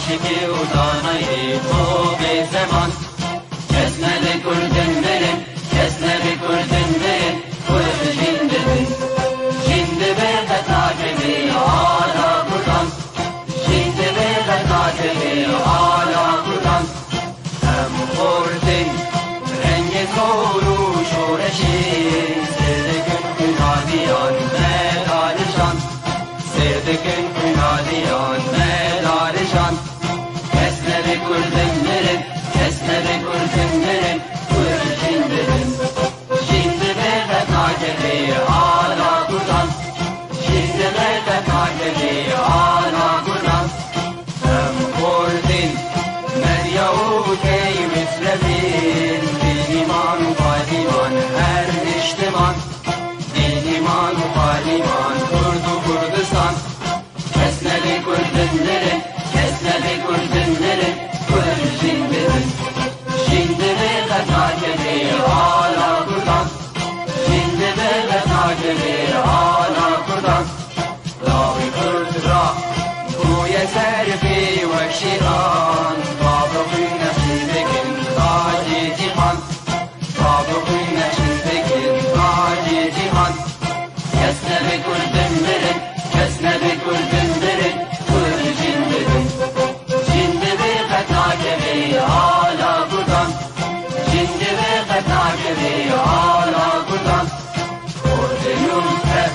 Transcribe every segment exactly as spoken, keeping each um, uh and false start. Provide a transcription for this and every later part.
Ki û danayê xo bê zeman. Kes nebe kurdin mirin, kes nebe kurdin mirin, kurd jin dibin. Jin dibe qet nakeve ala kurdan. Jin dibe qet nakeve ala kurdan. Em xortin rengê zor û şoreşê, sêr dikin xwîna diyan me darijan. Sêr dikin xwîna diyan me darijan. Kes nebe kurdin mirin, kes nebe kurdin mirin, kurd jin dibin. Jin dibe qet nakeve ala kurdan. Jin dibe qet nakeve ala kurdan. Em xortin, medya û tey misrefin, bênîman û xalîman her niştiman. Bênîman û xalîman, Kurd û Kurdistan. Kes nebe kurdin mirin, kes nebe kurdin mirin, kurd jin dibin. Jin dibe qet nakeve ala kurdan. Jin dibe qet nakeve ala kurdan. Lawê kurd ra bûye ser pê wek şêran. Bavê xwîn nexşîn dikin tacê cîhan. Bavê xwîn nexşîn dikin tacê cîhan. Kes nebe kurdin mirin, kes nebe kurdin mirin, kurd jin dibin. Jin dibe qet nakeve ala kurdan. Jin dibe qet nakeve ala kurdan. Kurdin û Kurd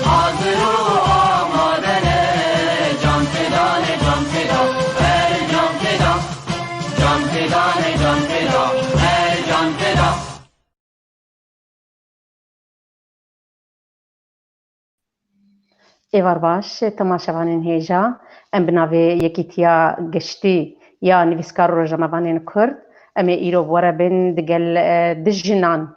hazir û amade ne, can feda ne, can feda, her can feda. Can feda ne, can feda, her can feda. Êvar baş, temaşevanên hêja, em bi navê Yekîtiya Giştî ya Nivîskar û Rojnamevanên Kurd, em ê îro bi we re bin digel, e, du jinan,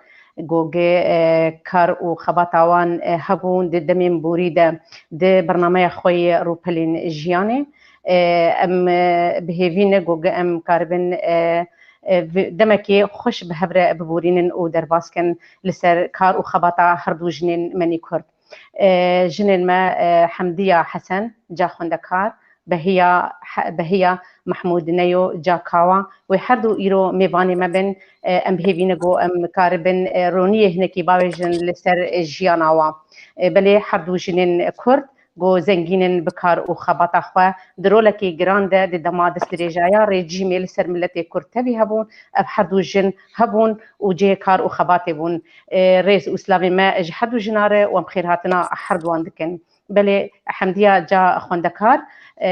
ku gi, e, kar û xebata wan, e, hebûn di demên borî de di bernameya xwe yê Rûpelên Jiyanê. E, em, e, bi hêvî ne ku gi em karibin, e, e, vi-, demekê xweş bi hev re biborînin û derbas kin li ser kar û xebata her du jinên me nî Kurd. E, jinên me, e, Hemdiya Hesen, ca xwendekar, Behiya He-, Behiya Mehmûd Neyo, ca kawa, wê her du îro mêvanê me bin, e, em bi hêvî ne ku em karibin, e, roniyê hinekî bavêjin li ser, e, jiyana wan. E, belê her du jinên Kurd, ku zengîn in bi kar û xebata xwe, di rolekî giran de di dema destdirêjaya rejîmê li ser miletê Kurd tevî hebûn, ev her du jin hebûn û cihê kar û xebatê bûn. E, rêz û silavê me ji her du jina re û em xêrhatina her duwan dikin. Belê Hemdiya ca xwendekar, e,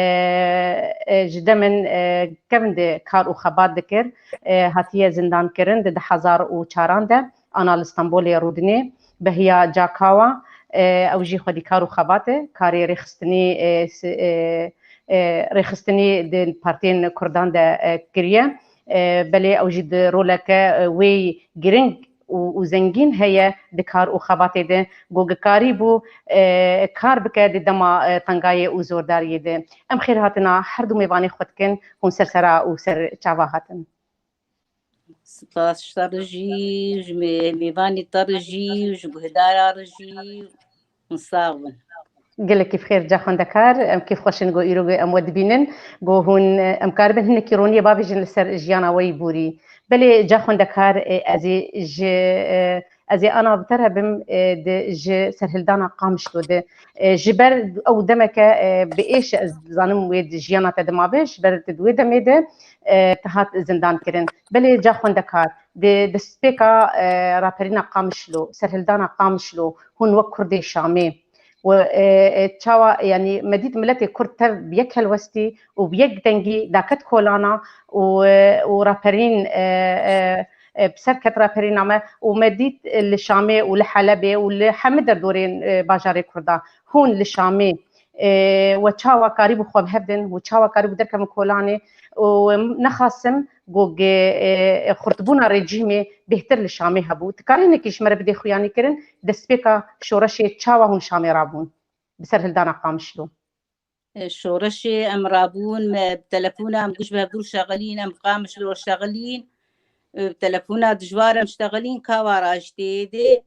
e, ji demin, e, kevin de kar û xebat dikir, e, hatiye zindankirin di du hezar û çaran de, ana li Stenbolê rûdinê. Behiya Cakawa, e, ew jî xwedîkar û xebat e, karê rêxistinî, e, si-, e, e, rêxistinî di partiyên Kurdan de, e, kiriye. E, belê ew jî di roleke, e, wê giring û, û zengîn heye di kar û xebatê de, ku gikarî bû, e, kar bike di dema, e, tengayê û zordariyê de. Em xêrhatina her du mêvanê xwe dikin, hûn ser sera û ser çava hatin. Spas ji te re jî, ji mê-, mêvanê te re jî, ji guhdara re jî. Hûn sax bin. Gelekî bi xêr ca xwendekar, em kêfxweş in ku îro em we dibînin, ku hûn, em karibin hinekî roniyê bavêjin li ser jiyana we yî borî. Belê ca xwendekar, e, ez ê ji, e, ez ê ana bi te re bim, e, di, ji serhildana Qamişlo de. E, ji ber ew demeke, e, bi êş ez dizanim wê di jiyana te de mabe, ji ber tu di wê demê de, e, te hat zindan kirin. Belê ca xwendekar, di destpêka, e, raperîna Qamişlo, serhildana Qamişlo, hûn wek Kurdê Şamê û, e, e, çawa, yanî me dît miletê Kurd tev bi yek helwestî û bi yek dengî daket kolana û, e, û raperîn, e, e, e, bi ser ket raperîna me û me dît, e, li Şamê û li Helebê û li hemî derdorên, e, bajarê Kurda hûn li Şamê, e, we çawa karîbû xwe bi hev din, we çawa karîbû derkevin kolanê û, em, nexasim ku ge-, e, e, xurtbûna rejîmê bêhtir li Şamê hebû. Tu karî hinekî ji me re bidê xuyanî kirin, destpêka şoreşê çawa hûn Şamê rabûn bi serhildana Qamişlo? E, şoreşê em rabûn, me bi telefona em guş bi hevdû şexilîn, em Qamişlo şexilîn. E, bi telefona dijwar em şexilîn, kawa raştê de.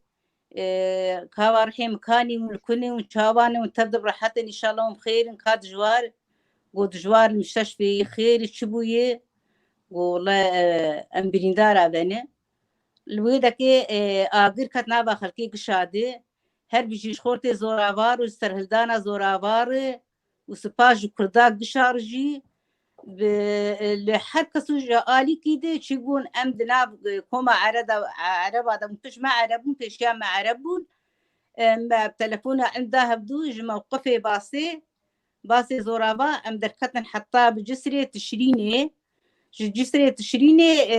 E, kawa rihê mikanî û li kunê û çawanê û tev de bi rehet in, înşallah hûn bi xêr in, ka dijwar. Got, dijwar li mişteşfê yê xêr çi bûye? Got, wele, e, em birîndara bene. Li wê dekê, e, agir ket nava xelkê gişa de. Her bijî ji xortê zoravar û ji serhildana zoravar û spas ji Kurda gişa re jî bi, li her kes û ji alîkî de çi bûn, em di nav, e, koma Ereda-, Ereba de bûn, pişt me Ereb bûn, pêşiya me Ereb bûn. E, me telefona em da hevdû ji mewqifê basê, basê zorava, em derketin heta bi Cisrê Tişrînê. Ji Cisrê Tişrînê, e,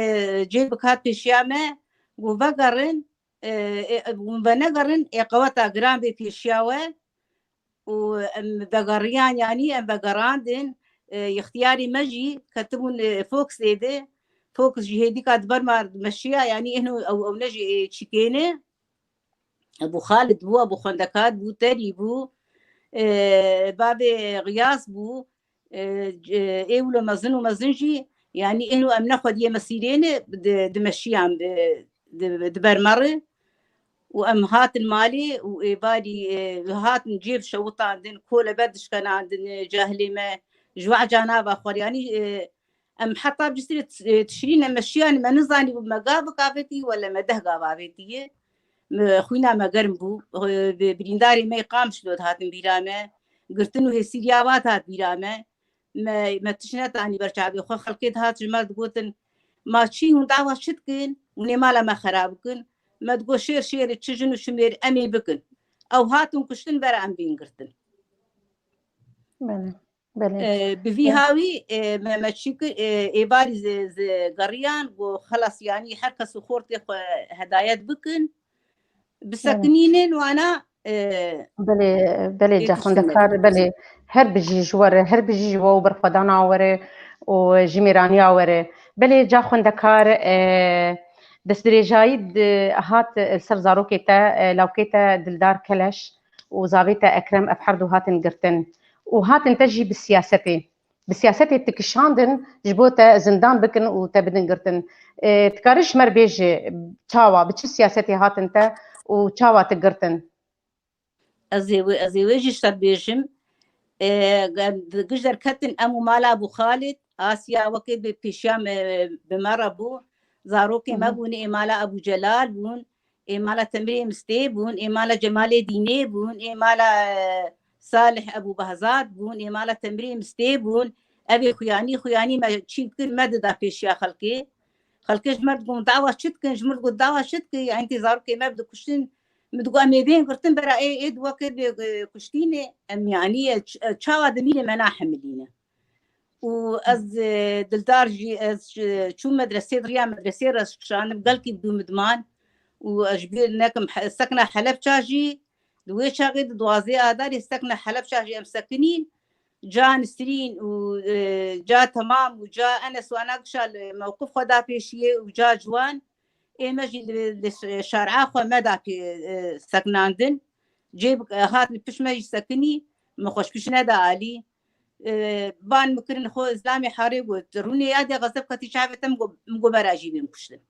cê bikat pêşiya me, got vegerin, e, e, hûn venegerin, ê qeweta giran bê pêşiya we û em vegeriyan, yanî em vegerandin, e, ixtiyarê me jî ketibûn, e, Foxê de. Fox jî hêdîka di ber me meşiya, yanî êno ew, ew ne jî, e, çîkê ne. Ebû Xalid bû, Ebû Xwendekar bû, Terî bû, e, bavê Xiyas bû, e, c-, ê wilo mezin û mezin jî, yanî êno em ne xwediyê mesîrê ne, di, dimeşiyan, di, di, di ber me re. Û em hatin malê û êvarî, e, hatin cêv şewitandin, kolebe dişkenandin, e, cahilê me, ji we cana va xwar, yanî, e, em heta bi Cisrê T-, Tişrîn em meşiyan, me nizanî bû me gav bik avêtî, wele me deh gav avêtiye. Me, xwîna me germ bû. Bi-, birîndarê me yê Qamişlo dihatin bîra me. Girtin û hêsîriya wa dihat bîra me. Me, me tişt netanî ber çavê xwe. Xelkê dihat ji me digotin, ma çi hûn dawa çi dikin? Hûn ê mala me xerab bikin. Me digot, şêr şêr e, çi jin û çi mêr, em ê bikin. Ew hatin kuştin, bera em bên girtin. Belê. Belê. E, bi vî hawî, e, me, me çî kir, e, êvarî zi, zi geriyan, got, xelas, yanî her kes û xortê xwe hedayet bikin, bisekinînin, wana, e, Belê, belê, ca xwendekar, belê. Her bijî ji we re, her bijî ji we û berxwedana we re û ji mêraniya we re. Belê, ca xwendekar, e, destdirêjayî di, hat, e, ser zarokê te, e, lawkê te Dildar Keleş û zavê te Ekrem, ev her du hatin girtin û hatin te jî bi siyasetê, bi siyasetê dikişandin ji bo te zindan bikin û te bidin girtin. E, dikarî ji me re bêje çawa, bi çi siyasetê hatin te û çawa te girtin? Ez ê wê, ez ê wê jî ji te bêjim. E, em di giş derketin em û mala Ebû Xalid, Asya wekê bi pêşiya me, bi me re bû. Zarokê me bûn, ê mala Ebû Celal bûn. Ê mala Temirê Mistê bûn, ê mala Cemalê Dînê bûn, ê mala, e, Salih Ebû Behzad bûn, ê mala Temirê Mistê bûn. Ev ê xuyanî, xuyanî me çî dikir, me dida pêşiya xelkê. Xelkê ji me digot, dawa çi dikin? Ji min digot, dawa çi dikin? Yanî tê zarokê me bidikuştin. Min digot, em ê bên girtin, bera ê, ê di wekê bê, e, kuştînê. Em yanî, e, ç-, e, çawa dimîne me nahemilîne. Û ez, e, Dildar jî, ez, e, çûm medresê, di riya medresê re ez kişandim, gelkî bi dû min diman. Û ez ji bîr nekim, he-, sekna Helebça jî, di wê çaxê di duwazdeh Adarê sekna Helebça jî em sekinîn. Ca Nisrîn û, e, ca Temam û ca Enes wana kişa li mewqif xwe da pêşiyê û ca ciwan. Ê me jî li, li şar'a xwe me da pê, e, sekinandin. Cê bi, e, hatin pişt me jî sekinî, me xwe ji pişt neda alî. E, ban min kirin xwe Îslamê Harê got, rûnê yadê xezeb ketî çavê te, min got, min got, bera jî bên kuştin.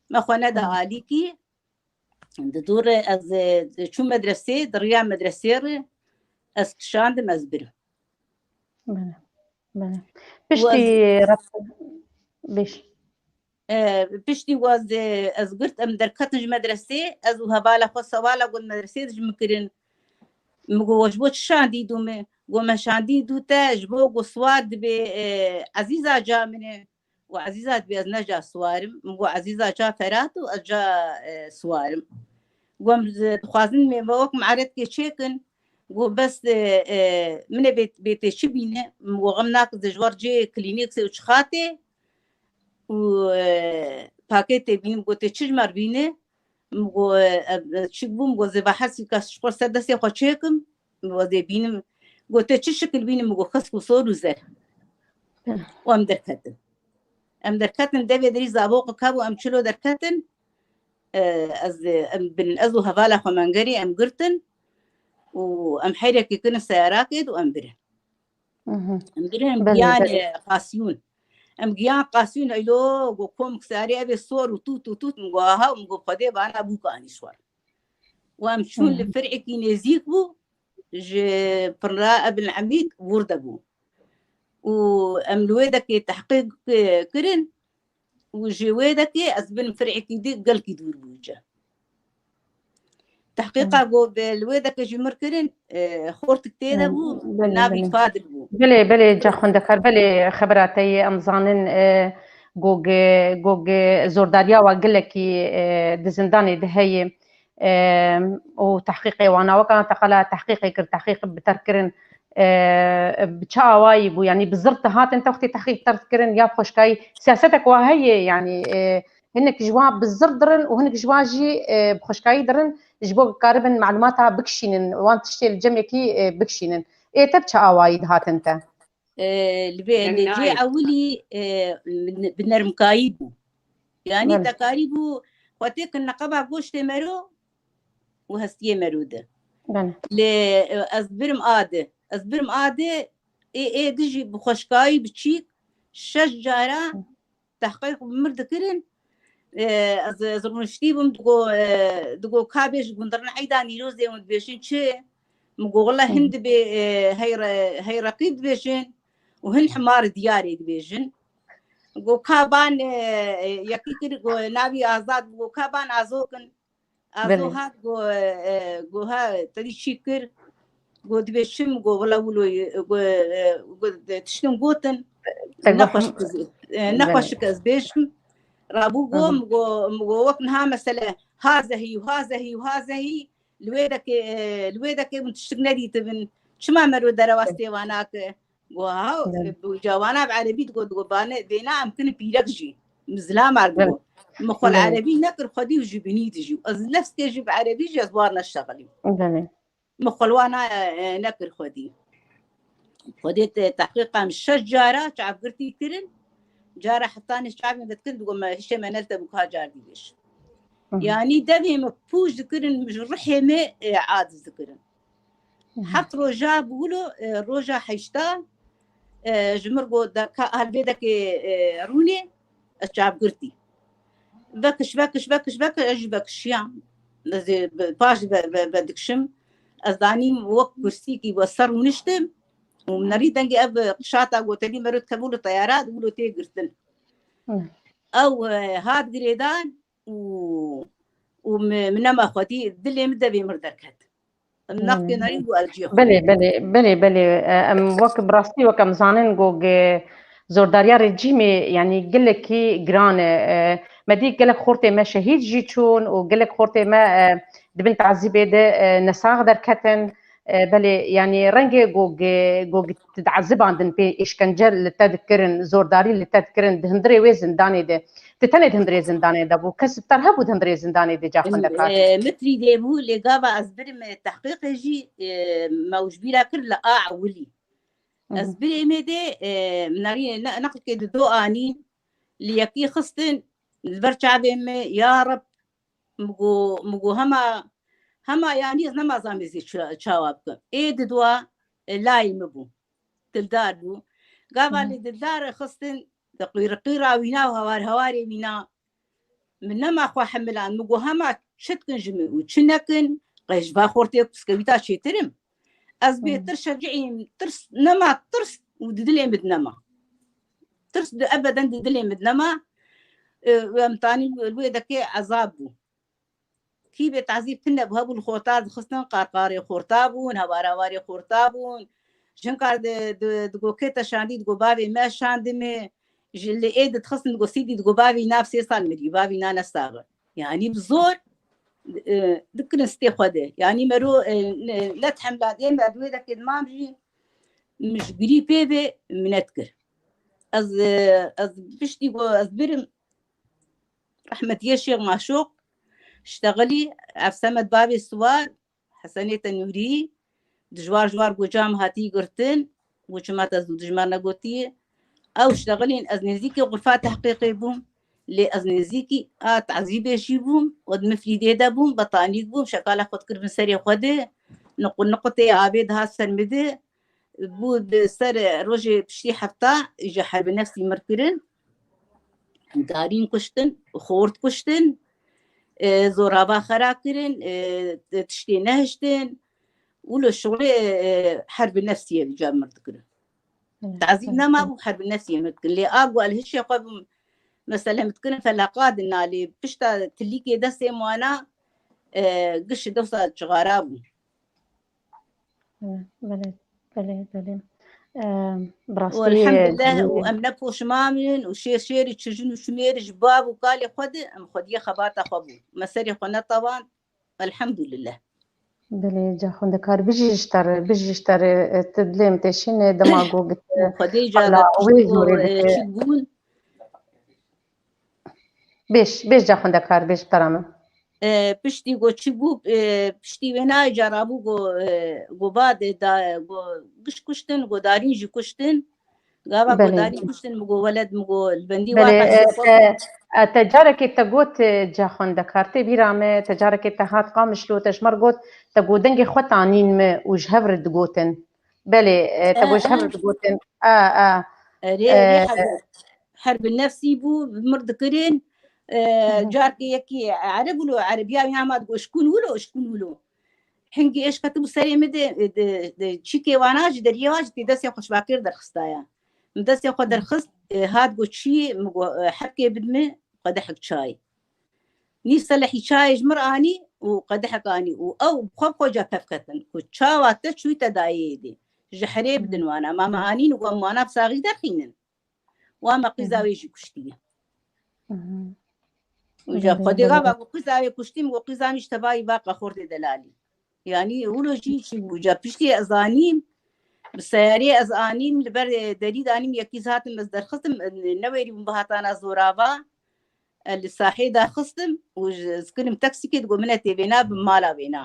Me xwe neda alîkî. Di dû re ez, e, çûm medresê, di riya medresê re ez kişandim, ez birim. Belê, belê. Û Piştî ez ret-, bêj. E, piştî waz, e, ez girt, em derketin ji medresê, ez û hevala xwe Sewala got, medresê dijmin kirin. Min got, we ji bo çi şandî dû me? Got, me şandî dû te ji bo, got, siwar dibê, e, Ezîza ca min e. Got, Ezîza dibê ez ne ca siwar im. Min got, Ezîza ca Ferat û ez ca, e, siwar im. Got, em zi-, dixwazin me wek miaretkê çêkin. Got, bes, e, e, min ê bê, bê tê çi bîne? Min got, xem nake, ez ji we re cê klînîk sê û çi xatê û, e, paketê bînim. Got, tê çi ji me re bîne? Min got, e, e, çi bû? Min got, zê va her sîka ji xwe ser destê xwe çêkim. Min got, zê bînim. Got, tê çi şikil bînim? Min got, xesk û sor û zer. Û em derketin. Em derketin, devê derî zavoqek hebû, em çilo derketin. E, ez, em bin, ez û hevala xwe Mengerî em girtin û em heyrekê kirin seyarakê û em birin. Mhm. Em birin, em Belê, giyan, belê. e, qasiyûn. Em giyan qasiyûn, eylo, go komik sarê, ev ê sor û tût û tût, min go, aha, min go, Xwedê bana bûk anî ji xwe re. Û em çûn li Mhm. fir'ekî nêzîk bû, ji pirra Ebil Emîk wir de bû. û em li wê dekê tehqîq, e, kirin û ji wê dekê ez bin fir'ekî di gelkî dûr bû ce. Tehqîqa ku bi li wê dekê ji mir kirin, e, xortik tê de bû, Belê, navî belê. Fadil bû. Belê, belê, ca xwendekar, belê xebera te yê em zanin, e, ku ge-, ku ge zordariya wa gelekî, e, di zindanê de heye, e, û tehqîqê wana weka te qala tehqîqê kir, tehqîq bi terk kirin, e, bi çi awayî bû, yanî bi zir te hatin te wextê tehqîq terk kirin ya bi xweşkayî? Siyasetek wa heye, yanî, e, hinek ji wan bi zir dirin û hinek ji wan jî, e, bi xweşkayî dirin, ji bo karibin malûmata bikişînin, wan tiştê li cemekî, e, bikişînin. Ê te bi çi awayî dihatin te? E, li vê Em cê nayê. Ewilî, e, bi nermkayî bû. Yanî Belê. Te karî bû xwe tê kin neqeba goştê mero û hestiyê mero de. Belê. Lê, e, ez birim a de. Ez birim a de, ê, ê di jî bi xweşkayî biçîk şeş cara Hı. tehqîq bi mir dikirin. E, ez, ez rûniştî bûm, digo, e, digo ka bêj gundirin eyda Nîrozê hûn dibêjin çi? Min got, wele hin Hı. dibê, e, hey re-, hey reqîb dibêjin û hin himar diyarê dibêjin. Got, ka ban, e, e, yekî kir, got, navî Azad, got, ka ban azo kin. Azo Belê. Hat, got, e, got, ha, te dî çi kir? Got, dibê çi? Min got, wela wilo, e, got, e, got, e, tiştin gotin. Te got Nexweş him-, kir, e, Belê. Nexweş kir ez bêjim. Rabû got, Hı hı. min got, min got, wek niha mesele ha zehî û ha zehî û ha zehî, li wê dekê, e, li wê dekê min tiştik nedîtibin. Çima mero derewa stêva nake? Go, ha, Evet. bi cawana bi erebî digo, digo, bane, vêna em kinin pîrek jî. Min zilamar digo. Evet. Min xwe li Evet. erebî nekir xwedî û ji binî dijî. Ez nefskê jî bi erebî jî ez war neştexilîm. Evet. Min xwe li wana, e, nekir xwedî. Xwedê te tehqîqa min şeş cara çavgirtî kirin. Cara heftanê çavên vedikirin, digo, me hişê me nel te bû ka car dî bêj. Hı hı. Yanî devê me pûç dikirin, ji rihê me, e, aciz dikirin. Hı hı. Heft roja bi wilo, e, roja heşta, e, ji mir got de ka helbêdekê, e, rûnê, ez çavgirtî. Vekiş, vekiş, vekiş, vekiş, ez jî vekişiyam. Ez ê bi-, paş ve, ve, vedikişim. Ez danîm wek kursîkî we ser rûniştim. Û min nerî dengê ev qişata gotelî mero dikeve wilo teyara, wilo tê girtin. Hı. Ew, e, hat girêdan û, û mi-, min nema xwedî, dilê min devê mir derket. Em Hmm. navkê nerîn û elciyê xwe. Belê, belê, belê, belê. E, em wek bi rastî wek em zanin ku ge-, zordariya rejîmê, yanî gelekî giran e. E, me dî gelek xortê me şehîd jî çûn û gelek xortê me, e, di bin tazîbê de, e, nesax derketin. E, belê, yanî rengê ku ge-, ku ge-, diezibandin pê îşkence li te dikirin, zordarî li te dikirin, di hundirê wê zindanê de. Tu tenê di hundirê zindanê de bû. Kes bi te re hebû di hundirê zindanê de ca xwe Em, dekar. e, mitrî dê bû, lê gava ez birim, e, tehqîqê jî, e, me û ji bîra kir li a ewilî. Ez Hı hı. birê me dê, e, min arî ne-, neqlikê di do anîn, li yekî xistin, li ber çavê me, ya Reb, min got, min got hema, hema yanî ez nema zam ez ê ça-, çawa bikim. Ê di dua, e, layê min bû. Dildar bû. Gava Hı. li Dildar xistin, di qîriqîra wîna û hewar hewarê wîna, min nema xwe hemilan, min got hema çi dikin ji min û çi nekin, qey ji va xortê piskewîta çêtir im. Ez bê Hı. tirşecihîm, tirs nema, tirs û di dilê min de nema. Tirs di ebeden di dilê min de nema. E, em tanî li wê dekê ezab bû. Kî bê tazîb tune bû, hebû li xorta dixistin, qarqarê xorta bûn, hewarawarê xorta bûn. Jinkar di, di, digo kê te şandî, digo bavê me şandime. Ji li ê dixistin, digo sîdî, digo bavî nav sê sal mirî, bavî na ne sax e. Yanî bi zor, e, dikirin stê xwe de. Yanî mero, e, ne, ne tehemladê me di wê dekê dimam jî min ji girî pê ve minet kir. Ez, e, ez piştî ku ez birim, rehmetiyê Şêx Maşoq, ştexilî, Efsemed bavê Siwar, Hesenê Tenûrî, dijwar ji war goca min hatî girtin, û çima te zû dijmar negotiye. Ew ştexilîn ez nêzîkî xurfa tehqîqê bûm, lê ez nêzîkî a tazîbê jî bûm, û di mifrîdê de bûm, betanîk bûm, şekala xwe dikir bin serê xwe de, niqu-, niqutê avê dihat ser min de, bû di ser rojê piştî hefta ji herbi nefsî mir kirin, darîn kuştin, xort kuştin, e, zorava xera kirin, e, tiştê nehiştin, wilo şixulê, e, herbi nefsî ye li cem mir dikirin. Tazî nema bû herb nefsî min dikin. Lê a ku el hişê xwe bû, mesele min dikin felaqa dina lê pişta tilîkê destê wana, e, gişi dewsa çixara bû. Belê, belê, belê. Em, bi û rastî, elhamdulillah e, û em ne poşiman in û şêr şêrî çi jin û şimêr ji bav û kalê xwe de em xwediyê xebata xwe bû. Me serê xwe netewand. Elhamdulillah. Belê, ca xwendekar, bijî ji te re, bijî ji te re, e, tu dilê min têşîne, dema ku gite Xwedê ca hala ve wê piştî zorê e, dike. Çi bûn? Bêj, bêj ca xwendekar, bêj bi te re min. E, piştî ku çi bû, e, piştî wê nayê cara bû ku, e, ku va de da, ku giş kuştin, ku darîn jî kuştin. Gava ku Belê. Darîn kuştin, min ku weled, min ku li bendî Belê, wa e, qeşê xwe te, e, te carekê te got, e, ca xwendekar, tê bîra me, te carekê te hat Qamişlo, te ji me re got, te got dengê xwe tanîn me û ji hev re digotin. Belê, e, te E, got ji hev e. re digotin. A, a. Erê, E, erê, her, her bi nefsî bû, bi mir dikirin. E, Hı hı. Carkê yekî ereb wilo, erebiya wî hema digot, "Şkûn wilo, şkûn wilo." Hingî êş ketibû serê min de, de, de çîkê wana jî, deriyê wan jî tê destê xwe şvakir derxistaya. Min destê xwe Hı. derxist, e, hat got, "Çi?" Min got, e, "Hebkê bid min, qedehek çay." Nîv selehî çayê ji mir anî û qedehek anî û ew bi xwe bi xwe ca pevketin ku çawa te çûyî te dayê êdî. Ji herê bidin wana. Ma me anîn û em wana bi saxî derxînin. Wa me qîza wê jî kuştiye. Hı hı. Uca Belê, Xwedê belê. gava ku qîza wê kuştî, min got qîza min ji tevayî va qexordê delalî. Yanî wilo jî çi bû? Uca piştî ez anîm, bi seyarê ez anîm, li ber, e, derî de anîm, yekî zatim ez derxistim, e, newêrî bûm bihatana zorava. E, li sahê daxistim û ji, ez kirim taksîkê digot min e tê vêna bi mala vêna.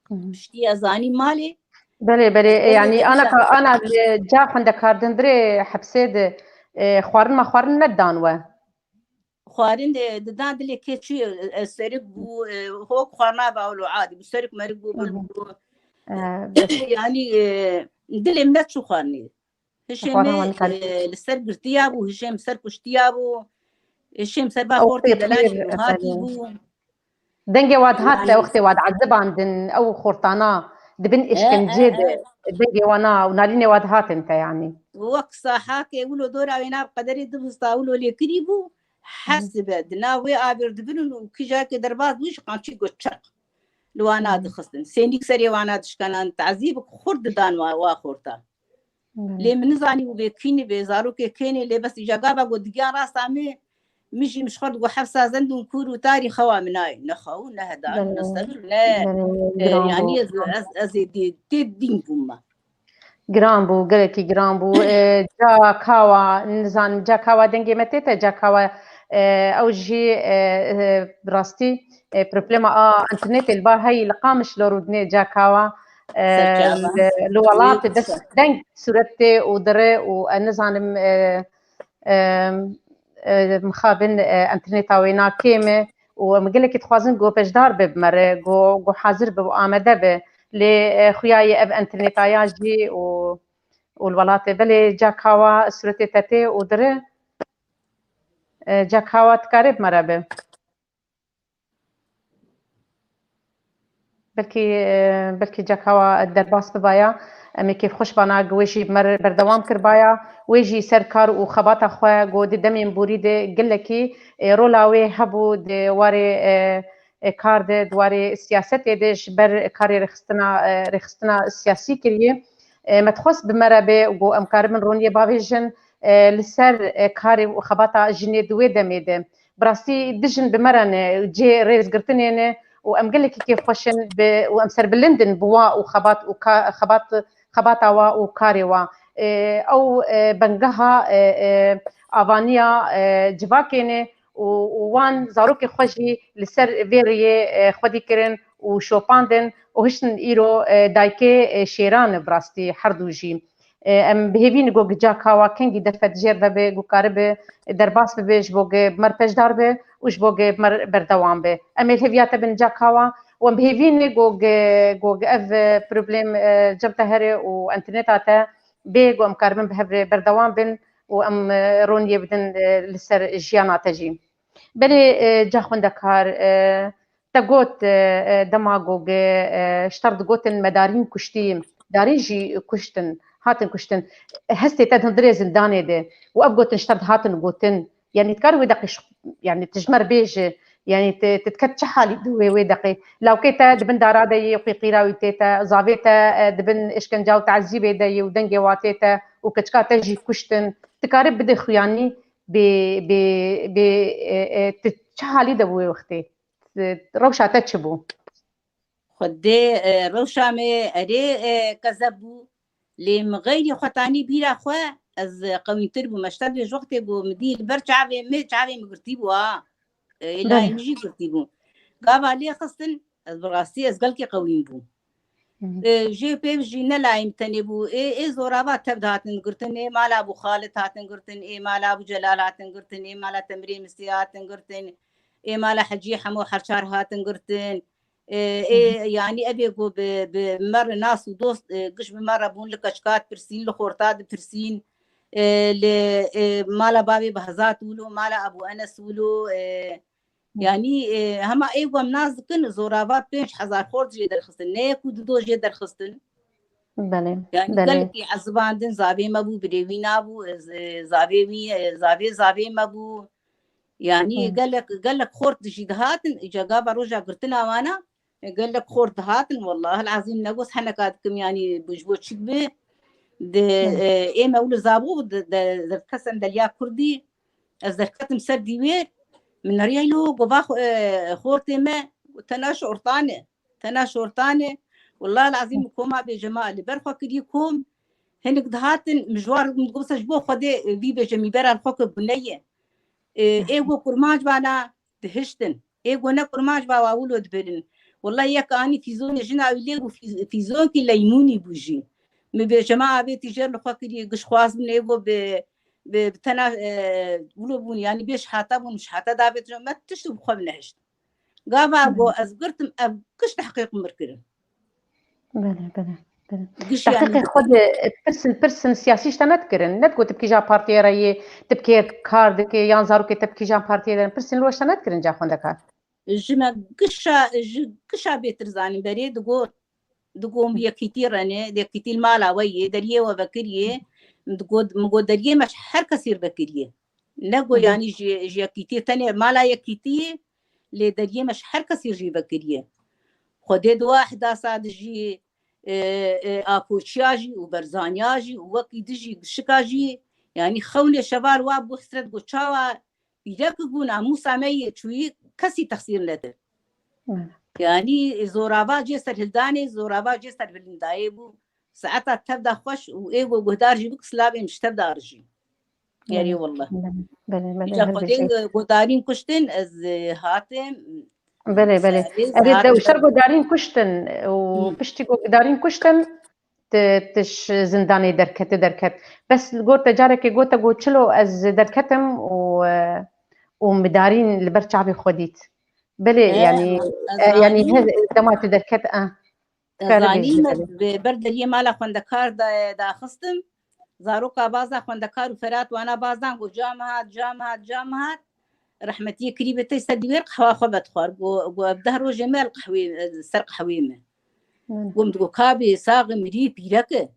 Hı hı. Piştî ez anîm malê. Belê, belê, Belê, yanî ana ka, ana ca xwendekar dindirê hepsê de, e, xwarin ma xwarin nedan we? Xwarin de didan dilê kê çû, e, serik bû, e, hok xwarina ve wilo adî bû, serik merik bû, bil bû. E, yanî, e, dilê min neçû xwarinê. Hişê me, e, li ser girtiya bû, hişê me ser kuştiya bû. Hişê me ser va xortê delalî û hatî bû. Dengê wa dihat te wextê wa diezibandin, ew xortana di bin, e, îşkencê de, e, dengê wana û nalînê wa dihatin te, yanî. Wek sahakê wilo dora wê nav qederê dibista wilo lêkirî bû, hesibe, di nav wê avêr dibin û kî carkê derbas bû, ji qamçî got çerq. Li wana dixistin. Sênîk serê wana dişkenan, tazîbik xurt didan wa, wa xorta. Lê min nizanî û bê kînî bê zarokê kênê lê bes îca gava got digiyan rasta me, min jî min ji xwe digot hevsa zend û kûr û tarî xewa min nayê. Ne xew, ne hedar, ne sebir, ne, e, yanî ez, ez, ez ê dê, tê dîn bûm me. Giran bû, gelekî giran bû. E, ca kawa, nizanim, ca kawa dengê me tê te, ca kawa, e, ew jî, e, e, bi rastî, e, problema a internetê li ba heyî li Qamişlo rûdinê ca kawa, e, li, li welatê bes deng sûret tê û dire û, e, nizanim, e, e, e, mixabin, e, interneta wê na kêm e û em gelekî dixwazin ku beşdar be bi me re, ku, ku hazir be û amade be. Lê, e, xuya ye ev interneta ya jî û, û li welatê belê ca kawa sûretê te tê û dire, e, ca kawa dikare bi me re be. Belkî, e, belkî ca kawa derbas bibaya, em ê kêfxweş bana ku wê jî bi me re berdewam kiribaya. Wê jî ser kar û xebata xwe ku di demên borî de gelekî, e, rola wê hebû di warê, e, e, kar de, di warê siyasetê de ji ber karê rêxistina, e, rêxistina siyasî kiriye. E, me dixwest bi me re be ku em karibin roniyê bavêjin, e, li ser, e, karê û xebata jinê di wê demê de. Bi rastî du jin bi me re ne, cihê rêzgirtinê ne û em gelekî kêfxweş in bi, û em serbilind in bi wa û xebat û ka-, xebat, xebata wa û karê wa. E, ew, e, bengeha, e, e, avaniya, e, civakê ne û, û wan zarokê xwe jî li ser vê rêyê, e, xwedî kirin û şopandin û hiştin îro, e, dayikê, e, şêran e bi rastî her du jî. E, em bi hêvî ne ku ca kawa kengî derfet jêr vebe, ku karibe derbas bibe, ji bo ku bi me re beşdar be û ji bo ku bi me re berdewam be. Em ê li hêviya te bin ca kawa û em bi hêvî ne ku, ku, ku ev, e, problem, e, cem te here û interneta te bê, ku em karibin bi hev re berdewam bin û em, e, roniyê bidin, e, li ser jiyana te jî. Belê, e, ca xwendekar, e, te got, e, e, dema ku, e, ji te re digotin me darîn kuştî, darîn jî kuştin. hatin kuştin. Hestê te di hundirê zindanê de û ev gotin ji te dihatin gotin. Yanî dikar wê deqê ji, yanî tu ji me re bêje, yanî tu, tu diket çi halî di wê, wê deqê? Lawkê te di bin dara de yê, qîqîra wî tê te, zavê te, e, di bin işkenca û tezîbê de yê û dengê wa tê te û keçika te jî kuştin. Tu karî bidê xuyanî bê, bê, bê, e, e, tu çi halî de bû wê wextê? Rewşa te çi bû? Xwedê, e, rewşa me erê, e, kezeb bû. Lê min xeyrî xwe tanî bîra xwe, ez qewîntir bûm. Ez ji te dibêjim wextê ku min dî li ber çavê min, çavê min girtî bû ha. E, êlayê Belê. min jî girtî bû. Gava lê xistin, ez bi rastî ez gelkî qewîn bûm. Hı hı. E, jê pê jî ne layê min tenê bû. Ê, ê zorava tev dihatin girtin, ê mala Bû Xalid hatin girtin, ê mala Bû Celal hatin girtin, ê mala Temirê Misê hatin girtin, ê mala Hecî Hemo Herçar hatin girtin. E, ê, Hı hı. yanî ev ê ku bi, bi me re nas û dost, e, giş bi me re bûn, li keçika dipirsîn, li xorta dipirsîn, e, li, e, mala bavê Behzat wilo, mala Ebû Enes wilo, e, Hı. yanî, e, hema ê ku em nas dikin, zorava pênc hezar xort jê derxistin. Ne yek û du doz jê derxistin. Belê, Yanî belê. gelekî ezibandin, zavê me bû, birê wî nabû, e, z-, e, zavê wî, e, zavê, zavê me bû. Yanî Hı. gelek, gelek xort jî dihatin, îca gava roja girtina wana, e, gelek xort dihatin, wellahil ezîm ne goz heneka dikim, yanî bu ji bo çik bi. Di, Hı. e, ê me wilo zabû, di, di, di kesen deliya Kurdî, ez derketim ser dîwêr, min nerîya lo, gova xo-, e, xortê me, tena şortane, tena şortane. Wellahil ezîm koma bêje ma li ber xwe kiriye kom, hinek dihatin, min ji wan re digot, ji bo Xwedê, e, vî bêje mîbera li xwe ke gune ye. E, ê ku kurmanc vana dihiştin. Ê ku ne kurmanc va wa wilo dibirin. Wellahî yek anî fîzonê jina wî lê bû, fîz-, fîzonkî leymûnî bû jî. Min bêje ma avêtî jêr li xwe kiriye, giş xwaz bûn, ê ku bi, bi, bi tena, e, wilo bûn, yanî bê şihata bûn, şihata davêtin, me tişt bi xwe bi nehişt. Gava ku Hmm. ez girtim, ev giş tehqîq mir kirin. Belê, belê, belê. Giş Tehqîqê yanî xwe de, e, pirsin, pirsin siyasî ji te nedikirin. Nedigot tu bi kîja partiyê re yê, tu bi kê kar dikê, yan zarokê te bi kîjan partiyê de ne. Pirsin li we ji te nedikirin ca xwendekar. Ji me gişa, ji gişa bêtir zanîn berê digot, digot bi yekîtî re ne, yekîtî li mala we yê, deriyê we vekiriyê. Min digot, min got deriyê me ji her kesî re vekiriyê. Ne got Hı hı. yanî ji, ji yekîtî, tenê mala yekîtî, lê deriyê me ji her kesî jî vekiriye. Xwedê dua ehdasa dijî, e, e, Apoçiya jî û Berzaniya jî û wekî dijî gişika jî, yanî xewnê şeval wa bû hesret, got çawa pîrek bû namûsa me yê çûyî kesî texsîr nedir. Hı. Yanî zorava cê serhildanê, zorava cê serhilindayê bû. Saeta tev da xweş û ê ku guhdar jî bik, silavê min ji tev da rijî. Erê Belê, wallah. belê, belê, belê, Îca her Xwedê bêjî. godarîn kuştin, ez, e, hatim. Belê, belê. Erê, Erê, de uşer godarîn kuştin û Hı. piştî godarîn kuştin, ti, ti ji zindanê derkete, derket. Bes li gor te carekê gote got çilo ez derketim û, e, û midarîn li ber çavê xwe dît. Belê, E, yanî, ez e, yanî zanî. he, dema tu derket, e. Kare Zanî bêjî, me belê. bi ber deriyê mala xwendekar da, daxistim. Zaroka baza xwendekar û Ferat wana bazdan got, "Ca me hat, ca me hat, ca me hat." Rehmetiyê kirî bi tey ser dîwêr qehwa xwe vedixwar. Got, got, "Ev deh rojê me li qehwê, ser qehwê me." Belê. Got, min digot, "Kabê, saxê, mirî, pîrek e."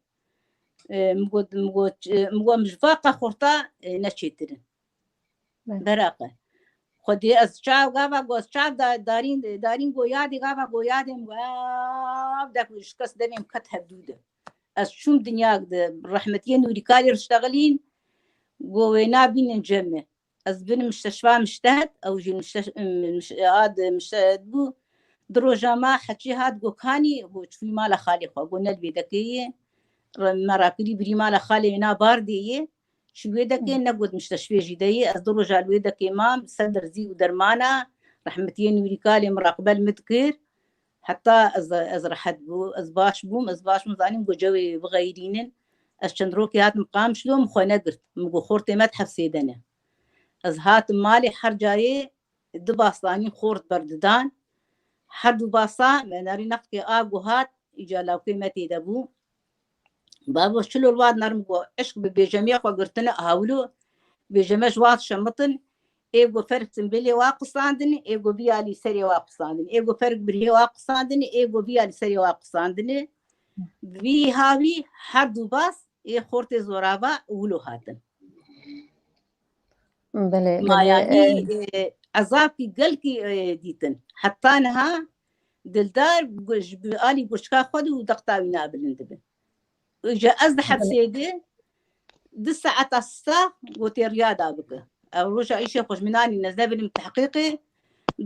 E, min got, min got, e, min got, "Min ji va qex xorta, e, ne çêtir in." Belê. Beraqe. Xwedê ez çav gava got, ez çav da-, darîn, darîn go yadê, gava go yadê min got, "Ev dek ji kes devê min ket hevdû de." Ez çûm dinyag de, rehmetiyê Nûrî Kalê riştexilîn, go wê nabînin cem me. Ez bin mişteşfa miştehet, ew jî mişteş-, miş-, ad miştehet bû. Di roja ma heçî hat go kanî, go çûyî mala xalê xwe, go ne li vê dekê ye. Re-, me rakirî birî mala xalê wê na bardê ye. Çi wê dekê, Hı. ne got mişteşfê jî de yê. Ez du roja li wê dekê mam, ser derzî û dermana, rehmetiyê Nûrî Kalê min raqbel min dikir. Heta ez, ez rehet bû, ez baş bûm, ez baş bûm, zanîm got cewê bixeyrînin. Ez çend rokê hatim Qamişlo, min xwe negirt. Min got xortê me di hepsê de ne. Ez hatim malê, her cayê du bas zanîn xort berdidan. Her du basa me nerî nextikê a guhat, îca lawkê me tê de bû. Bavo çilo li wan nerm got, eşq bi bêjemê xwe girtine hawlo, bêjeme ji wan şemitin, ê got ferik simbilê wa qisandin, ê got vîya lî serê wa qisandin, ê got ferik birhê wa qisandin, ê got vîya lî serê wa qisandin. Vî hawî her du bas ê xortê zorava wilo hatin. Belê, Ma belê. yanî e, e, ezabkî gelkî e, dîtin. Heta niha Dildar gu- ji bi alî guçka xwe de û dexta wî nabilind dibe. Ji ez di hepsê de du saeta sax gotê riya da bike. Ev roja îşê xwe ji min anî, ez nebirim tehqîqê.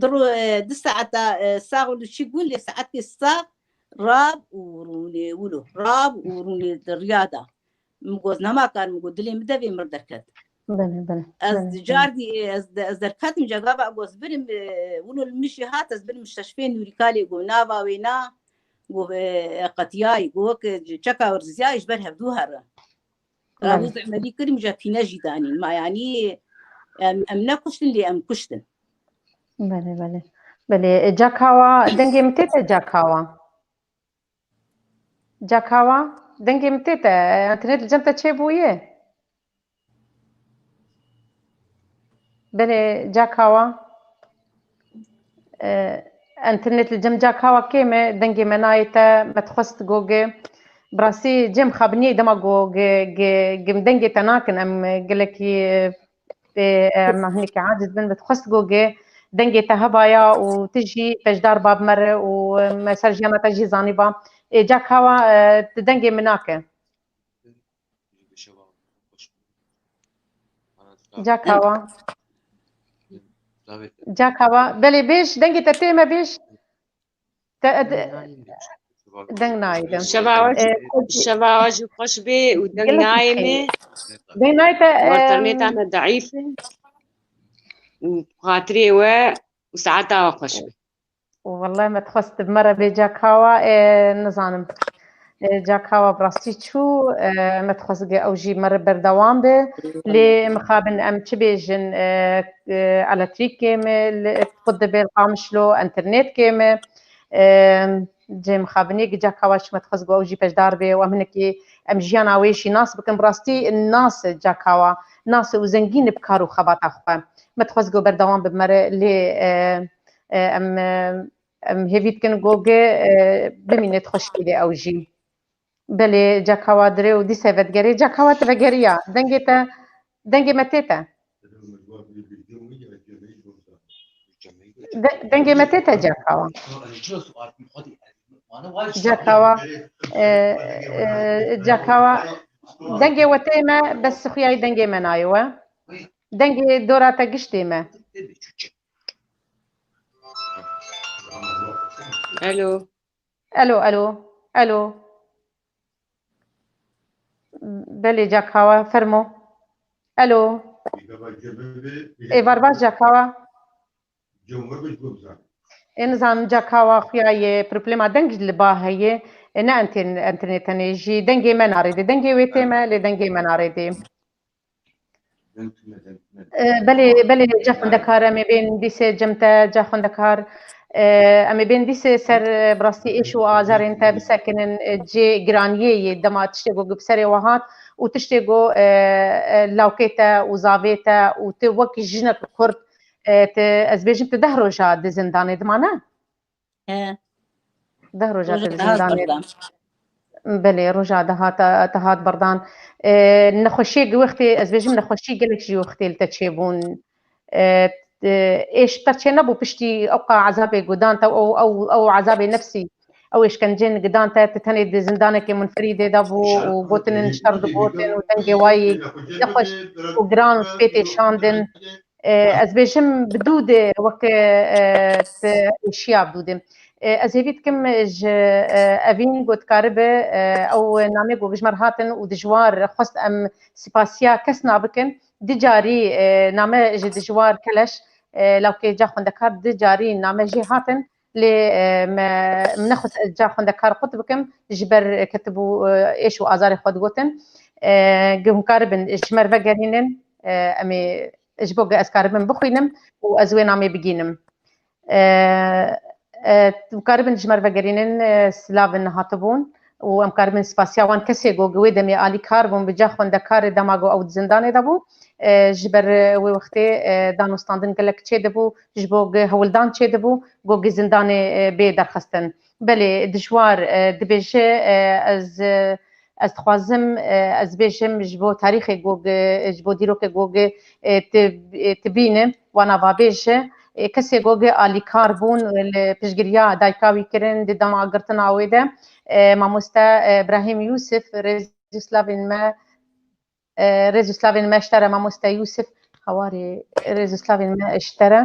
Di ro e, du saeta e, sax û çi gund lê saetkê sax rab û rûnê wilo. Rab û rûnê di riya da. Min got, nema kar, min got, dilê min devê mir derket. Belê, belê. Ez belê, di cardî, ez, de- ez derketim cegava, got, ez birim, e, wilo li min jî hat, ez birim müsteşfê Nûrîkalê, got, nava wê na, got, e, qetiyayî, got, wek çeka wirziyayî ji ber hevdû here. Belê. Rabûz emelî kirim, je pîne jî danîn. Ma yanî em, em nekuştin, lê em kuştin. Belê, belê. Belê, e, Cakawa, dengê min tê te Cakawa. Cakawa, dengê min tê te, e, internet li cem te çêbûye? Belê, Cakawa. E, internet li cem Cakawa kêm e, dengê me nayê te, me dixwest go ge. Bi rastî cem xabiniyê dema go ge, ge, ge dengê te nakin, em gelekî, e, Pê, e, em hinekî aciz bin, bi dixwest go ge dengê te hebaya û tu jî beşdar ba bi me re û, e, me ser jiyana te jî zanîba. Ê, Cakawa, e, tu dengê min nake. Cakawa. Cakawa. Belê bêj, dengê te tê me bêj. Te, e, de, deng nayê de. Şeva we, E, şeva we jî xweş bê û deng gelek nayê xeyr. me. Deng nayê te, Wanternêta em, me deîf e. Û xatirê we û saeta we xweş be. Wallahî me dixwest bi me re bê Cakawa, e, nizanim. E, Cakawa bi rastî çû, e, me dixwest ge ew jî me re berdewam be. Lê mixabin em çi bêjin, e, e, elektrîk kêm e, li, qut dibe li Qamişlo, internet kêm e. E, cê mixabinê gi Cakawa çû me dixwest go ew jî beşdar be û em hinekî em jiyana wê jî nas bikin. Bi rastî nas e Cakawa, nas e û zengîn e bi kar û xebata xwe. Me dixwest go berdewam bi me re lê, e, e, em, e, em hêvî dikin go ge, e, bimîne di xweşikî de ew jî. Belê Cakawa dire û dîse vedigerê. Cakawa tu vegeriya. Dengê te, dengê me tê te. De, dengê me tê te Cakawa. Cakawa, e, e, Cakawa, dengê we tê me, bes sixuyayî dengê me nayê we. Dengê dora te giştê me. Alo. Alo, alo, alo. Belê Cakawa, fermo. Alo. Êvar baş Cakawa. Ê nizanim Cakawa xuya ye, problema deng li ba heye. E, ne enten-, enternetene jî dengê me narêdê. Dengê wê tê me, lê dengê me narêdê. E, belê, belê, ca xwendekar, em ê bên dîsê cem te, ca xwendekar. E, em ê bên dîsê ser, e, bi rastî êş û azarên te bisekinin, e, cê giraniyê yê dema tiştê ku bi serê we hat û tiştê ku, e, e, lawkê te û zavê te û tu wek jinek kurd, e, tu, ez bêjim tu deh roja di zindanê dimane? He. Deh roja Roja te te hat zindanê. berdan. Belê, roja te hat, te hat berdan. E, nexweşiyê gi wextê, ez bêjim nexweşî gelek jî wextê li te çêbûn. E, e, êş te çê nebû piştî ew qa ezabê gudan te, ew, ew, ew ezabê nefsî, ew êşkencên gidan te, tu tenê di zindanekê munferîdê de bû û gotinin şer digotin û dengê wayî nexweş û giran pê tê şandin. E, ez bêjim bi dû de weke, e, te êşiya bi dû de. E, ez hêvî dikim ji, e, Evîn ku dikaribe, e, ew namê ku ji me re hatin û dijwar xwest em sipasiya kes nabikin. Di carî, e, name ji dijwar Keleş, e, lawkê ca xwendekar di carî name jê hatin. Lê, e, me, min nexwest ez ca xwendekar qut bikim, ji ber ketibû, e, êş û azarê xwe digotin. E, ge hûn karibin ji me re vegerînin, e, em ê ji bo ge ez karibim bixwînim û ez wê namê bigînim. E, e, tu karibin ji me re vegerînin, e, silavin hatibûn û em karibin spasiya wan kesê ku wê demê alîkar bûn bi ca xwendekarê dema ku ew di zindanê de bû. E, ji ber, e, wê wextê, e, dan û standin gelek çêdibû, ji bo ge hewldan çêdibû, ku ge zindanê, e, bê derxistin. Belê, dijwar, e, dibêje, e, ez, e, Ez dixwazim, e, ez bêjim ji bo tarîxê ku, e, ji bo dîrokê ku, e, tu, e, tu bîne, wana va bêje, e, kesê ku alîkar bûn li piştgiriya dayika wî kirin di dema girtina wê de, e, mamoste, e, Brahîm Yûsif, rêz û slavên me, e, rêz û slavên me ji te re mamoste Yûsif, hewarê rêz û slavên me ji te re.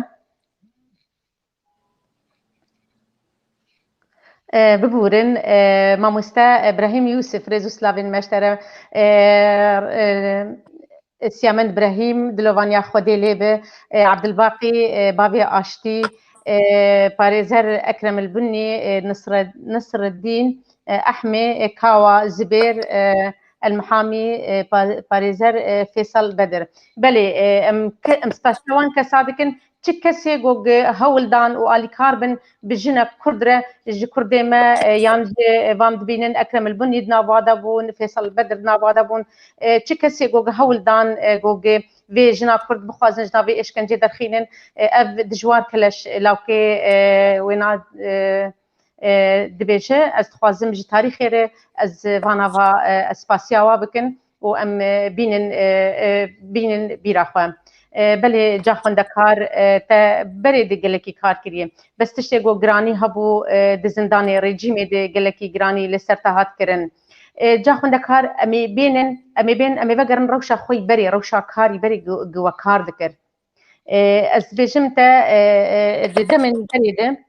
E, bibûrin, e, mamoste Brahîm Yûsif, rêz û slavên me ji te re, e, e, Siyamend Brahîm, dilovaniya Xwedê lê be, e, Abdilbaqî, e, bavê aştî, e, parêzer Ekrem el Bunnî, e, Nisre-, Nisreddîn, e, Ehmê, e, Kawa, Zibêr, e, El Mihamî, e, pa-, parêzer, e, Fêsal Bedir. Belê, e, em ke-, em spasiya wan kesa dikin. Çi kesê ku gi-, hewl dan û alîkar bin bi jinek Kurd re, ji Kurdê me, e, yan jî, e, van dibînin Ekrem el Bunnî di nava de bûn, Fêsal Bedir di nava de bûn. E, çi kesê ku gi-, hewl dan, e, ku gi-, vê jina Kurd bixwazin ji navê êşkencê derxînin, e, ev Dijwar Keleş, e, lawkê, e, wêna, e, e, dibêje, ez dixwazim ji tarîxê re ez vana va, e, ez spasiya wa bikin û em, e, bînin, e, e, bînin bîra xwe. E, belê ca xwendekar, e, te berê de gelekî kar kiriye. Bes tiştê ku giranî hebû, e, di zindanê rejîmê de gelekî giranî li ser te hat kirin. E, ca xwendekar em ê bênin, em ê bên, em ê vegerin rewşa xwe yî berê, rewşa karî berê gi, gi we kar dikir. E, ez dibêjim te, e, e, di demên berê de,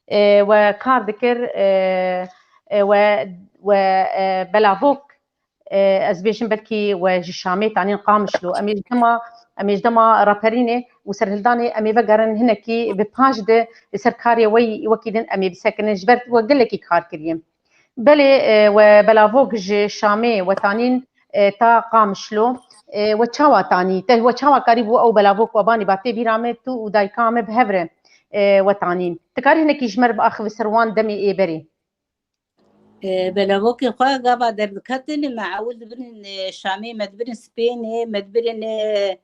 e, we kar dikir, e, e, we, we, e, belavok, e, ez bêjim belkî we ji Şamê tanîn Qamişlo. Em ê ji dema, em ê ji dema raperînê û serhildanê em ê vegerin hinekî bi paş de li ser karê we yî wekî din em ê bisekinin. Ji ber we gelekî kar kiriye. Belê, e, we belavok ji Şamê we tanîn, e, ta Qamişlo, e, we çawa tanî? Te we çawa karîbû ew belavok we banî ba tê bîra me tu û dayika me bi hev re, e, we tanîn? Ti karî hinekî ji me re biaxive ser wan demê ê berê? E, belavokên xwe gava derdiketin, me ewil dibirin, e, Şamê, me dibirin Spênê, me dibirin, e,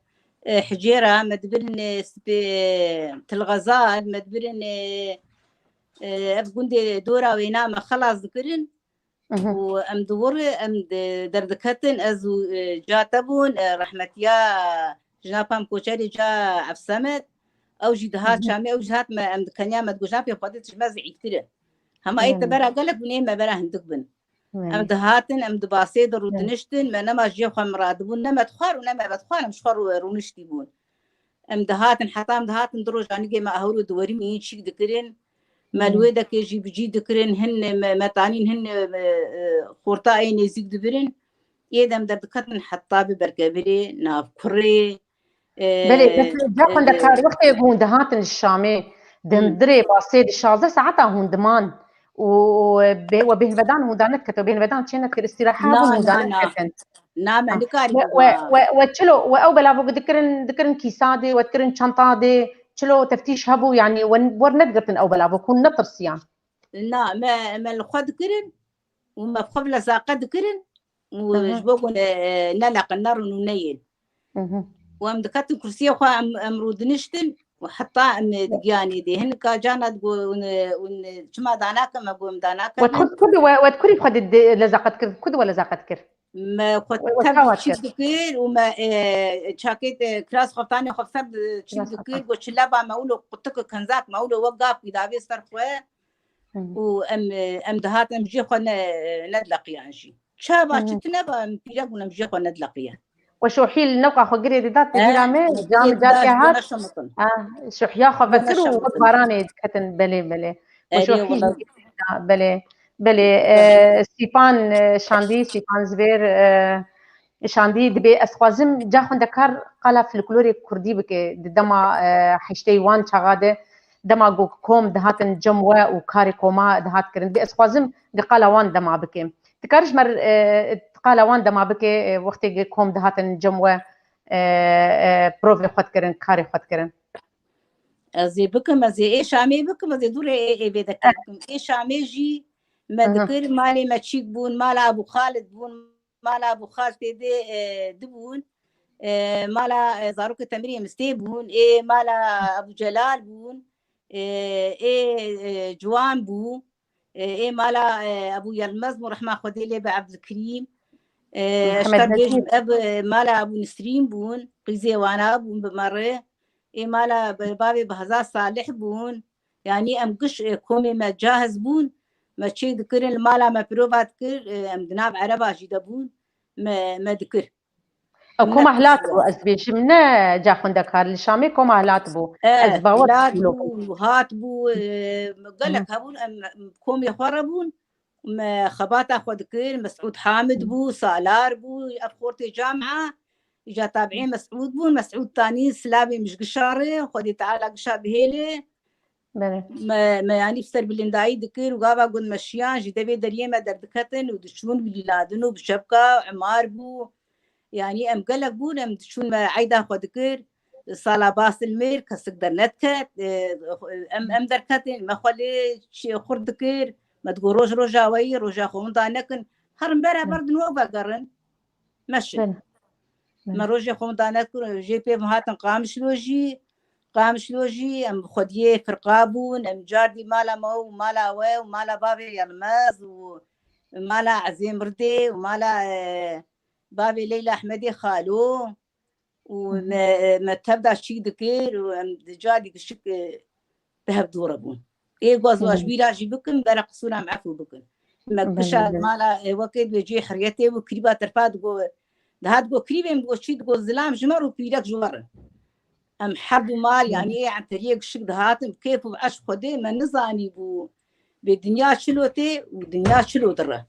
e, Hicêra, me dibirin, e, Spê-, Tilxezal, me dibirin, e, e, ev gundê dora wêna me xelas dikirin. Mhm. Û em di wir em di derdiketin, ez û, e, ca te bûn, e, rehmetiya jina pam koçerê ca Efsemed, ew jî dihat Hı hı. Çamê, ew jî hat me, em dikeniya me digot, "Jina pê Xwedê tu ji me zîîftir e. Hema ê te Hı. bera gelek bûn, ê me bera hindik bin." Hı. Em dihatin, em di basê de Hı. rûdiniştin, me nema jiyê xwe miradibûn, ne me dixwar û ne me vedixwar, em ji xwe rû-, rûniştî bûn. Em dihatin, heta em dihatin du rojanîgê me ahur û diwerî min çîk dikirin. Me li Hmm. wê dekê jî bi cî dikirin, hin me, me tanîn hin, e, e, xorta ê nêzîk dibirin. Ê dem derdiketin heta bi berkevirê, navkurê, e, Belê, bes ca e, xwendekar wextê ku hûn dihatin ji Şamê, di Hmm. hundirê basê di şazdeh saeta hûn diman û bê-, we bêhnvedan hûn danediketin, bêhnvedan çê nedikir, îstîraha Na, hûn na, na. danediketin. Na, me Ah, nikarî we, we, biba. we, we çilo, we ew belavok dikirin, dikirin kîsa dê, we dikirin çanta dê, çilo teftîş hebû, yanî we, we nedigirtin ew belavok, hûn netirsiyan? Na, me, me li xwe dikirin û me bi xwe bi lezaqet dikirin û Hı hı. ji bo ku ne, neleqin, nerin û neyên. Hı hı. Û em diketin kursiyê xwe, em, em rûdiniştin û heta em digiyanê dê. Hinika cana digo, hûn, hûn çima danakin, me got, em We danakin. ku, ku di we, we di kurî xwe di, di lezaqet kir, ku di we lezaqet kir? Me xwe We, we tev çawa çîk kir? dikir û me, e, çakê, e, kiras xeftanê xwe ser di çîk Kiras dikir, xeftan. got, çileba me wilo qutik û kenzak me wilo wek gav wî davê ser xwe. Hı hı. Û em, e, em dihatin, em jê xwe ne, nedileqiyan jî. Çava Hı hı. çi tune ba, em pîrek bûn, em jê xwe nedileqiyan. We şohî li newqa xwe girê didat, te He, bîra me, me cam girê didat, carkê ji bo hat. neşemitin. Ha, şohiya xwe Ji bo vetir û wek neşemitin. baranê diketin, belê, belê. We Erê, şohî wela. jî girê didat, belê, belê. Belê. E, Sîpan, e, Şandî, Sîpan Zibêr, e, Şandî, dibê ez xwazim ca xwendekar qala folklorê kurdî bike di dema, e, heştê wan çaxa de, dema ku kom dihatin cem we û karê koma dihat kirin. Dibê ez xwazim gi qala wan dema bike. Dikarî ji me, e, qala wan dema bike, e, wextê gi kom dihatin cem we, e, e, provê xwe dikirin, karê xwe dikirin. Ez ê bikim, ez ê ê Şamê bikim, ez ê dûrê ê, ê vê dekê bikim. Ê Şamê jî me Hı hı. dikir, malê me çîk bûn, mala Ebû Xalid bûn, mala Ebû Xaltê dê, e, dibûn. E, mala, e, zarokê Temirê Mistê bûn. Ê mala Ebû Celal bûn. E, ê, e, Ciwan bû. E, ê mala, e, Ebû Yelmez bûn, rehma Xwedê lê be, Ebdilkerîm. E, ez Mihemed te bêjim, Nezîr. Ev, e, mala Ebû Nisrîn bûn, qîzê wana bûn bi merê. Ê mala bi-, bavê bi Heza Salih bûn. Yanî em giş, e, komê me cahiz bûn. Me çêk dikirin, li mala me pirova dikir, e, em di nav ereba jî de bûn. Me, me dikir. Ew koma Hilat bû, ez dibêjim, ne ca xwendekar, li Şamê koma Hilat bû. E, Ez bawer Hilat dikim lo bû, Hat bû, e, gelek hebûn, em, em komê xwe re bûn. Me xebata xwe dikir, Mesûd Hamid bû, Salar bû, ev xortê camia, îja tabi'ê Mesûd bûn, Mesûd tanî silavê min ji gişa re, Xwedê Teala gişa bihêle. Belê. Me, me yanî bi serbilindayî dikir û gava got me şiyan ji devê deriyê me derdiketin û diçûn bi lîladin û bi çepka, Emar bû. Yanî em gelek bûn, em diçûn me eyda xwe dikir. Sala Basilmêr kesik dernediket. E, em, em derketin, me xwe lê çi xurt dikir. Me digot roj roja we yî, roja xwe winda nekin. Herin beraber din wek vegerin. Meşin. Belê. Me rojê xwe winda nekir, jê pê hatin Qamişlo jî. Qamişlo jî em xwediyê firqa bûn, em car dî mala me û mala we û mala bavê Yilmaz û mala Ezê Mirdê û mala, e, bavê Leyla Ehmedê Xalo û me, me tev de şî dikir û em di carî gişik, e, bi hev dû re bûn. Ê goz û ez bîra jî bikim, bere qisûra em efû bikin. Me kişa mala, e, wekê dibê cê hiriyetê bû, kirîba terfa digo, dihat go kirîbê min digo çî digo zilam ji me re û pîrek ji we re. Em her du mal, yanî ê enteriyê gişik dihatin, bi kêf û bi eşq Xwedê me nizanî bû. Bê dinya çilo tê û dinya çilo dire.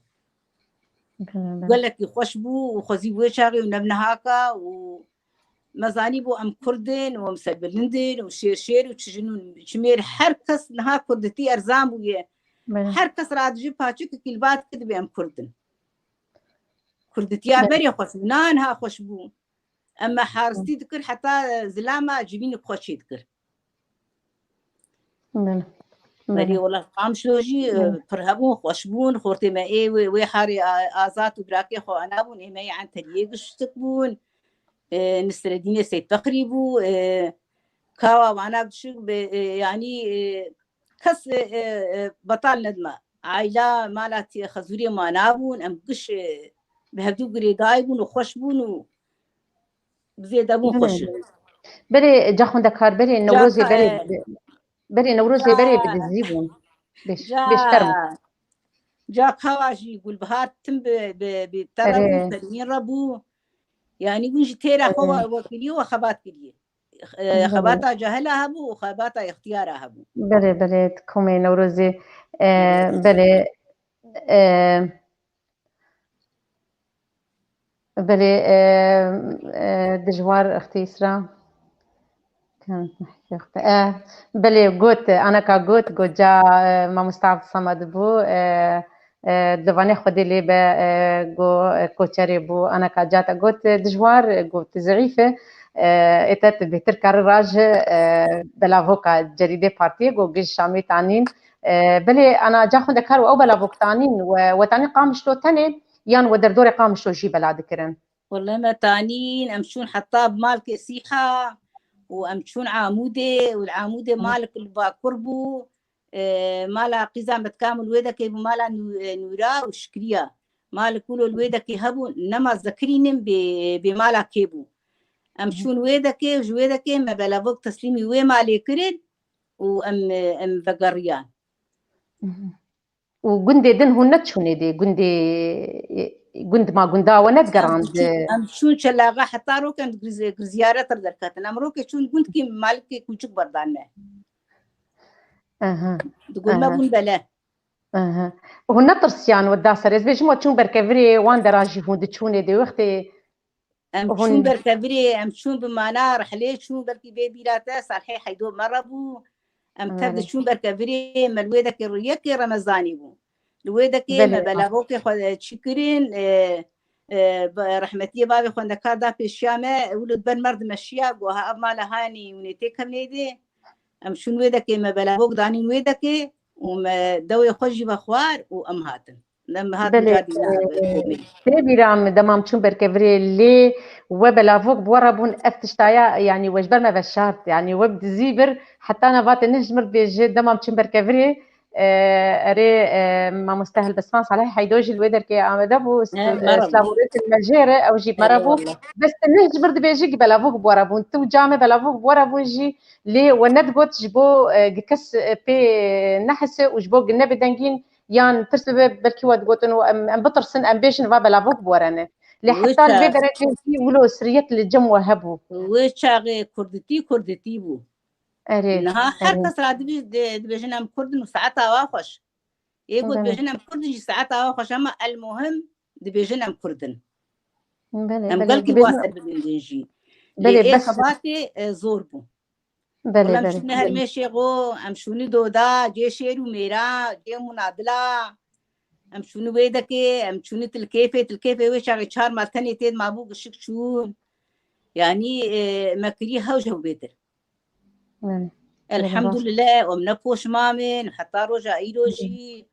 Gelekî xweş bû û xwezî wê çaxê û ne bi nihaka û me zanîbû em Kurd in û em serbilind in û şêr şêr û çi jin û çi mêr, her kes niha kurditî erzan bûye. Belê. Her kes radijî paçik û kîlvat kir dibê em Kurd in. Kurditiya berê xweş bû, na niha xweş bû. Em me haristî dikir heta zilama civînê xwe çê dikir. Belê. Belê, wela Qamişlo jî, e, pir hebûn, xweş bûn. Xortê me ê wê, wê harê a-, Azad û birakê xwe anabûn, ê me yê Enteriyê giştik bûn. E, Nisredînê Seyd Feqrî bû. E, kawa wana gişik bi, e, yanî, e, kes, e, e, e, betal nedima. Aîla mala tî-, xezûrê ma nabûn, em giş, e, bi hevdû girêdayî bûn û xweş bûn û bi zêde bûn xweş in. Belê, ca xwendekar, belê Newrozê, belê, e, belê Newrozê, belê bi dizî bûn. Bêş, bêş fermo. Ca kawa jî Gulbihar tim bi, bi, bi te re bû, Pervîn re bû. Yanî hûn jî têra xwe we, we kiriye, we xebat kiriye. E, xebata cahila hebû û xebata ixtiyara hebû. Belê, belê, komê Newrozê, e, belê, e, belê, e, e, dijwar ixtî Îsra. E, belê, got, anaka got, got ca, e, mamosta Abdulsamed bû, e, e, divanê Xwedê lê be, e, go, e, koçerê bû, anaka ca te got, e, dijwar, e, got, zeîf e, e, ê te tu bêhtir kari raji, e, belavoka cerîdê partiyê go giş Şamê tanîn. E, belê, ana ca xwendekar û ew belavok tanîn we, we tanîn Qamişlo tenê, yan we derdorê Qamişlo jî bela dikirin? Wele me tanîn, em çûn heta bi malkê Sîha û em çûn Amûdê û li Amûdê malik li Bakur bû. E, mala qîza Metkamil wê dekê bû mala Nû-, e, Nûra û Şikriya. Malik wilo li wê dekê hebû, nema zekirînin bê, bê mala kê bû. Em çûn wê dekê, ji wê dekê me belavok teslîmî wê malê kirin û em, e, em vegeriyan. Û gundê din hûn neçûnê dê? Gundê, gund ma gunda we nedigerand? Em çûn, em çûn Çelaxa heta rokê em di girz-, girziyaret re derketin. Em rokê çûn gundkî malikê kûçik berdan me. Aha. Digot me bûn bele. Aha. Hûn netirsiyan we da ser? Ez bêjim we çûn berkevirê wan dera jî hûn diçûnê dê wextê Em çûn berkevirê, em çûn bi mana rihilê çûn, belkî bê bîra te Salihê Heydo me re bû. Em tev diçûn berkevirê, me li wê dekê ro-, yekê Remezanî bû. Li wê dekê me belavokê xwe çi kirin, e, e, be-, rehmetiyê bavê xwendekar da pêşiya me, wilo di ber merdim me şiya, got, ha, ev mala hanî hûn ê têkevnê dê. Em çûn wê dekê, me belavok danîn wê dekê û me dewê xwe jî vexwar û em hatin. Em hatin Belê, cadî e, nehatiye komê. Tê bîra min dema em çûn berkevirê lê we belavok bi we re bûn, ev tiştaya, yanî we ji ber me veşart, yanî we bi dizî bir, heta nava te neh ji mir dibêje dema em çûn berkevirê, E, erê, e, mamoste helbestvan Salih Heydo jî li wê derkê amade bû. He, merhaba. Slavûretin me jê re, ew jî Erê merhaba bû. Wallah. Bes tu neh ji bir dibêjî ki belavok bi we re bûn. Tu û camê belavok bi we re bûn jî, lê we nedigot ji bo, e, gi kes, e, pê nehise û ji bo gi nebe dengîn yan tirs bibe, belkî we digotin û em, em bitirsin, em bêjin va belavok bi we re ne. Lê Wê heta li vê çax- derecê jî wilo siriyet li cem we hebû. Wê çaxê kurditî, kurditî bû. Erê, Niha her erê. kes radibî di-, dibêjin em kurd in û saeta wa xweş. Ê got Belê. dibêjin em kurd in jî saeta wa xweş, ama el muhim dibêjin em kurd in. Belê, Em belê, gelkî dibêjin wa ser bibindin jî. Belê, Lê ê bes xebatê, e, zor bû. Belê, Wala em belê, şûnî belê. Hermêşê xo, em şûnî Doda, cê şêr û mêra, cê munadila. Em şûnî wê dekê, em çûnî Tilkêfê, Tilkêfê wê çaxê çar mal tenê tê mabû gişik çûn. Yanî, e, me kirî hew ji hew bêtir. Belê. Belê, rast. Elhamdulillah, em ne poşman in, heta roja îro Belê. jî.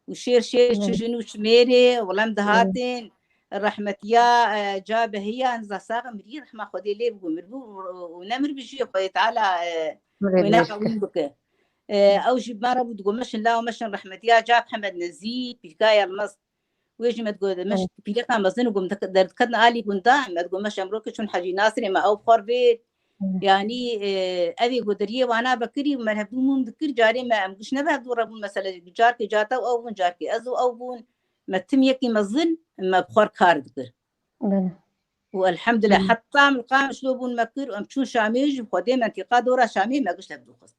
Û şêr şêr çi Belê. jin û çi mêrê, wala em Belê. dihatin. Rehmetiya, e, ca behiya, niza sax mirî, rehma Xwedê lê bigû, mir bû û, û ne mir bijî, Xwedê Teala, e, Belê, wê belê. neqewîn bike. E, ew jî bi me re bû, digo meşin law, meşin rehmetiya ca Hemed Nezî, pîrka Yelmez. Wê jî me digot, meş Belê. pîreka mezin û gum dik-, derdiketin alî gunda, me digot meş emrokê çûn Hecî Nasirê me ew xwar vê. Belê. Yanî, e, ev ê goderiyê wana vekirî, me hevdû mûm dikir, carê me em giş nebe hevdû re bûn, mesele carkê ca te û ew bûn, carkê ez û ew bûn. Me tim yekî mezin, me bi xwar kar dikir. Belê. Û elhamdulillah, Belê. heta min Qamişlo bûn me kir, em çûn Şamê jî, Xwedê mentîqa dora Şamê me giş hevdû xist.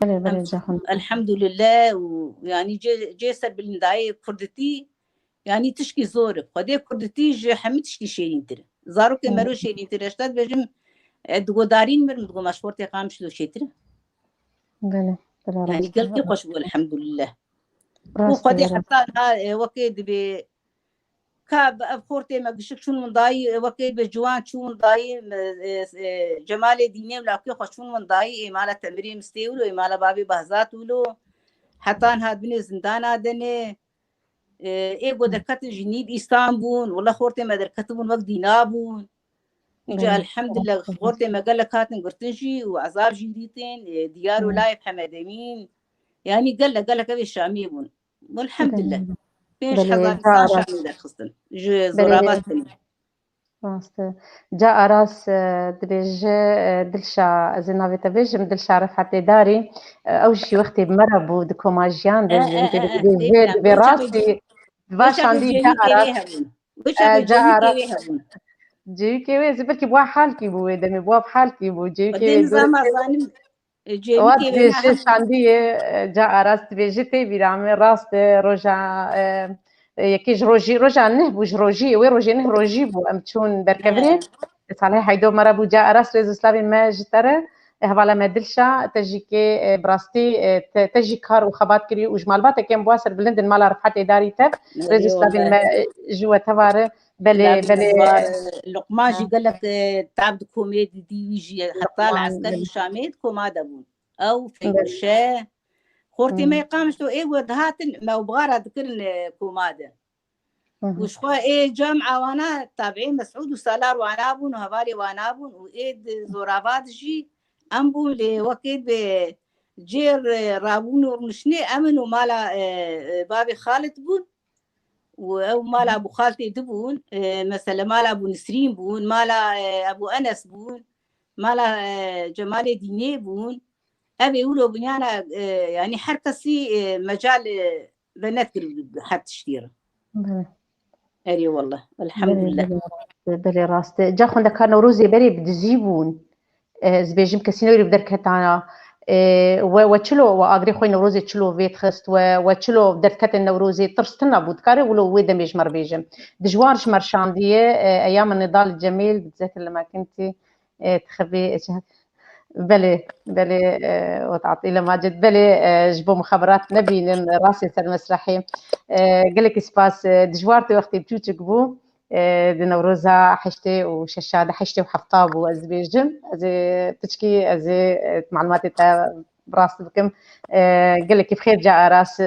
Belê, Em, belê, ca xwe. elhamdulillah, û yanî cê, cê serbilindayê kurditî, yanî tişkî zor e. Xwedê kurditî ji hemî tiştî şêrîntir e. Zarokê Belê. mero şêrîntir e. Ji te dibêjim, e, digodarîn mir, min digo me ji xortê Qamişlo şêtir e. Belê, belê, Yanî rast e. gelkî xweş bû, elhamdulillah. Û Rast e, Xwedê rast. heta niha, e, wekê dibê ka bi ev xortê me gişik çûn windayî, e, wekê bi ciwan çûn windayî, e, e, Cemalê Dînê û lawkê xwe çûn windayî, ê mala Temirê Mistê wilo, ê mala Bavê Behzat wilo, heta niha binê zindana de ne. E, ê ku derketin jî nîv îstan bûn, wela xortê me derketibûn wek dîna bûn. Îca Belê. elhamdulillah, xortê me gelek hatin girtin jî û ezab jî dîtin, e, diyar û Belê. layê Hemed Emîn. Yanî gelek, gelek ev ê Şamiyê bûn. Elhamdulillah. Belê. Pênc Belê, hezar ca insan Aras. Şamiyê derxistin. Ji Belê. zorabat kirin. Rast e. Ca Aras, e, dibêje, e, Dilşa, ez ê navê te bêjim, Dilşa Refetê Darî, e, ew jî wextê bi me re bû, di koma jiyan de, E, e, e, e, dibêje, tê dibê bira. rastî, va Wê çaxê şandî Ca cêwî kêwê Aras. hebûn. Wê E, çaxê Ca cêwî Aras. kêwê hebûn. Cêwî kêwê, ez ê belkî bi wa halkî bû wê demê, bi wa bi halkî bû. Cêwî Xwedê kêwê nizama dor. zanim, e, cêwî Wa kêwê dibêje naxist. şandiyê, e, Ca Aras dibêje tê bîra min, rast e, roja, e, e, yekê ji rojî, roja neh bû ji rojî, wê rojê neh rojî bû, em çûn berkevinê. He. Salih Heydo me re bû, Ca Aras rêz û slavên me ji te re, e, hevala me Dilşa, te jî kê, e, bi rastî, e, te, te jî kar û xebat kirî û ji malbateke em bi wa serbilind in mala Refetê Darî te, rêz û Eyvallah. slavên me, e, ji we teva re. Belê, Labî belê. Luqman jî Ha. gelek, e, tab di komê didî wî jî heta li Luqman, esker belê. û Şamê di koma de bûn. Ew Belê. Feymişe. Xortê Hmm. me yê Qamişlo ê ku dihatin me û bixara dikirin, e, koma de. Hı hı. Û ji xwe ê cem awana tabiê Mesûd û Salar wana bûn û hevalê wana bûn û ê di zorava de jî em bûn lê wekê bi cêr, e, rabûn û rûniştinê em in û mala, e, e, bavê Xalid bûn. û ew mala Hı. Ebû Xaltê dibûn, e, mesele mala Ebû Nisrîn bûn, mala, e, Ebû Enes bûn, mala, e, Cemalê Dînê bûn. Ev ê wilo binyana, e, yanî her kesî, e, mecal, e, venekir her tiştî re. Belê. Erê wallah, Belê, elhamdulillah. belê, rast e, belê, rast e. Ca xwendekar Newrozê berê bi dizî bûn. E, ez dibêjim kesî newrî bi derketana. E, we, we çilo, we agirê xwe Newrozê çilo vêdixist, we, we çilo derdketin Newrozê, tirs tune bû, dikare wilo wê demê ji me re bêje. Dijwar ji me re şandiye, e, Eyam Nidal Cemîl, bi zekir li me kintî, e, tixebê, e, çi-, belê, belê, e, we tatîle Macid, belê, e, ji bo muxaberat nebînin, rastê ser mesrehê. E, gelekî spas, e, dijwar tê wextê biçûçik bû. E, di Newroza heştê û şeşa de, heştê û hefta bû, ez dibêjim. Ez ê piçkî, ez ê, e, malumatê te bi rast bikim. E, gelekî bi xêr ca Aras, e,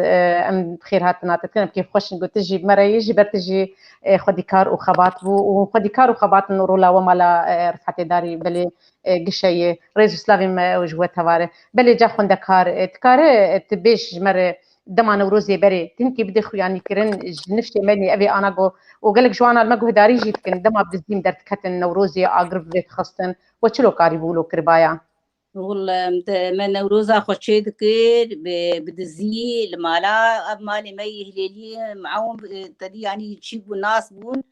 em bi xêr hatin, hate dikin, em kêfxweş in ku tu jî bi me re yî, ji ber tu jî, e, xwedîkar û xebat bû û xwedîkar û xebat in û rola we mala, e, Rifetê Darî belê, e, gişeyê. Rêz û slavên me ew ji we tevare. Belê ca xwendekar, e, dikare, e, tu bêj ji me re dema Newrozê berê, tu hinkî bidê xuyanîkirin, ji nifşê me nî, ev ê ana go û gelek ji wana li me guhdarî jî dikin, dema bi dizîm derdiketin Newrozê agir bi vê dixistin, we çilo karîbû wilo kiribaya? Wille, em de, me Newroza xwe çê dikir, bi, bi dizî, li mala, ev malê me yê Hilêliyê, em ewn, e, tedî, yanî çîk bû, nas bûn,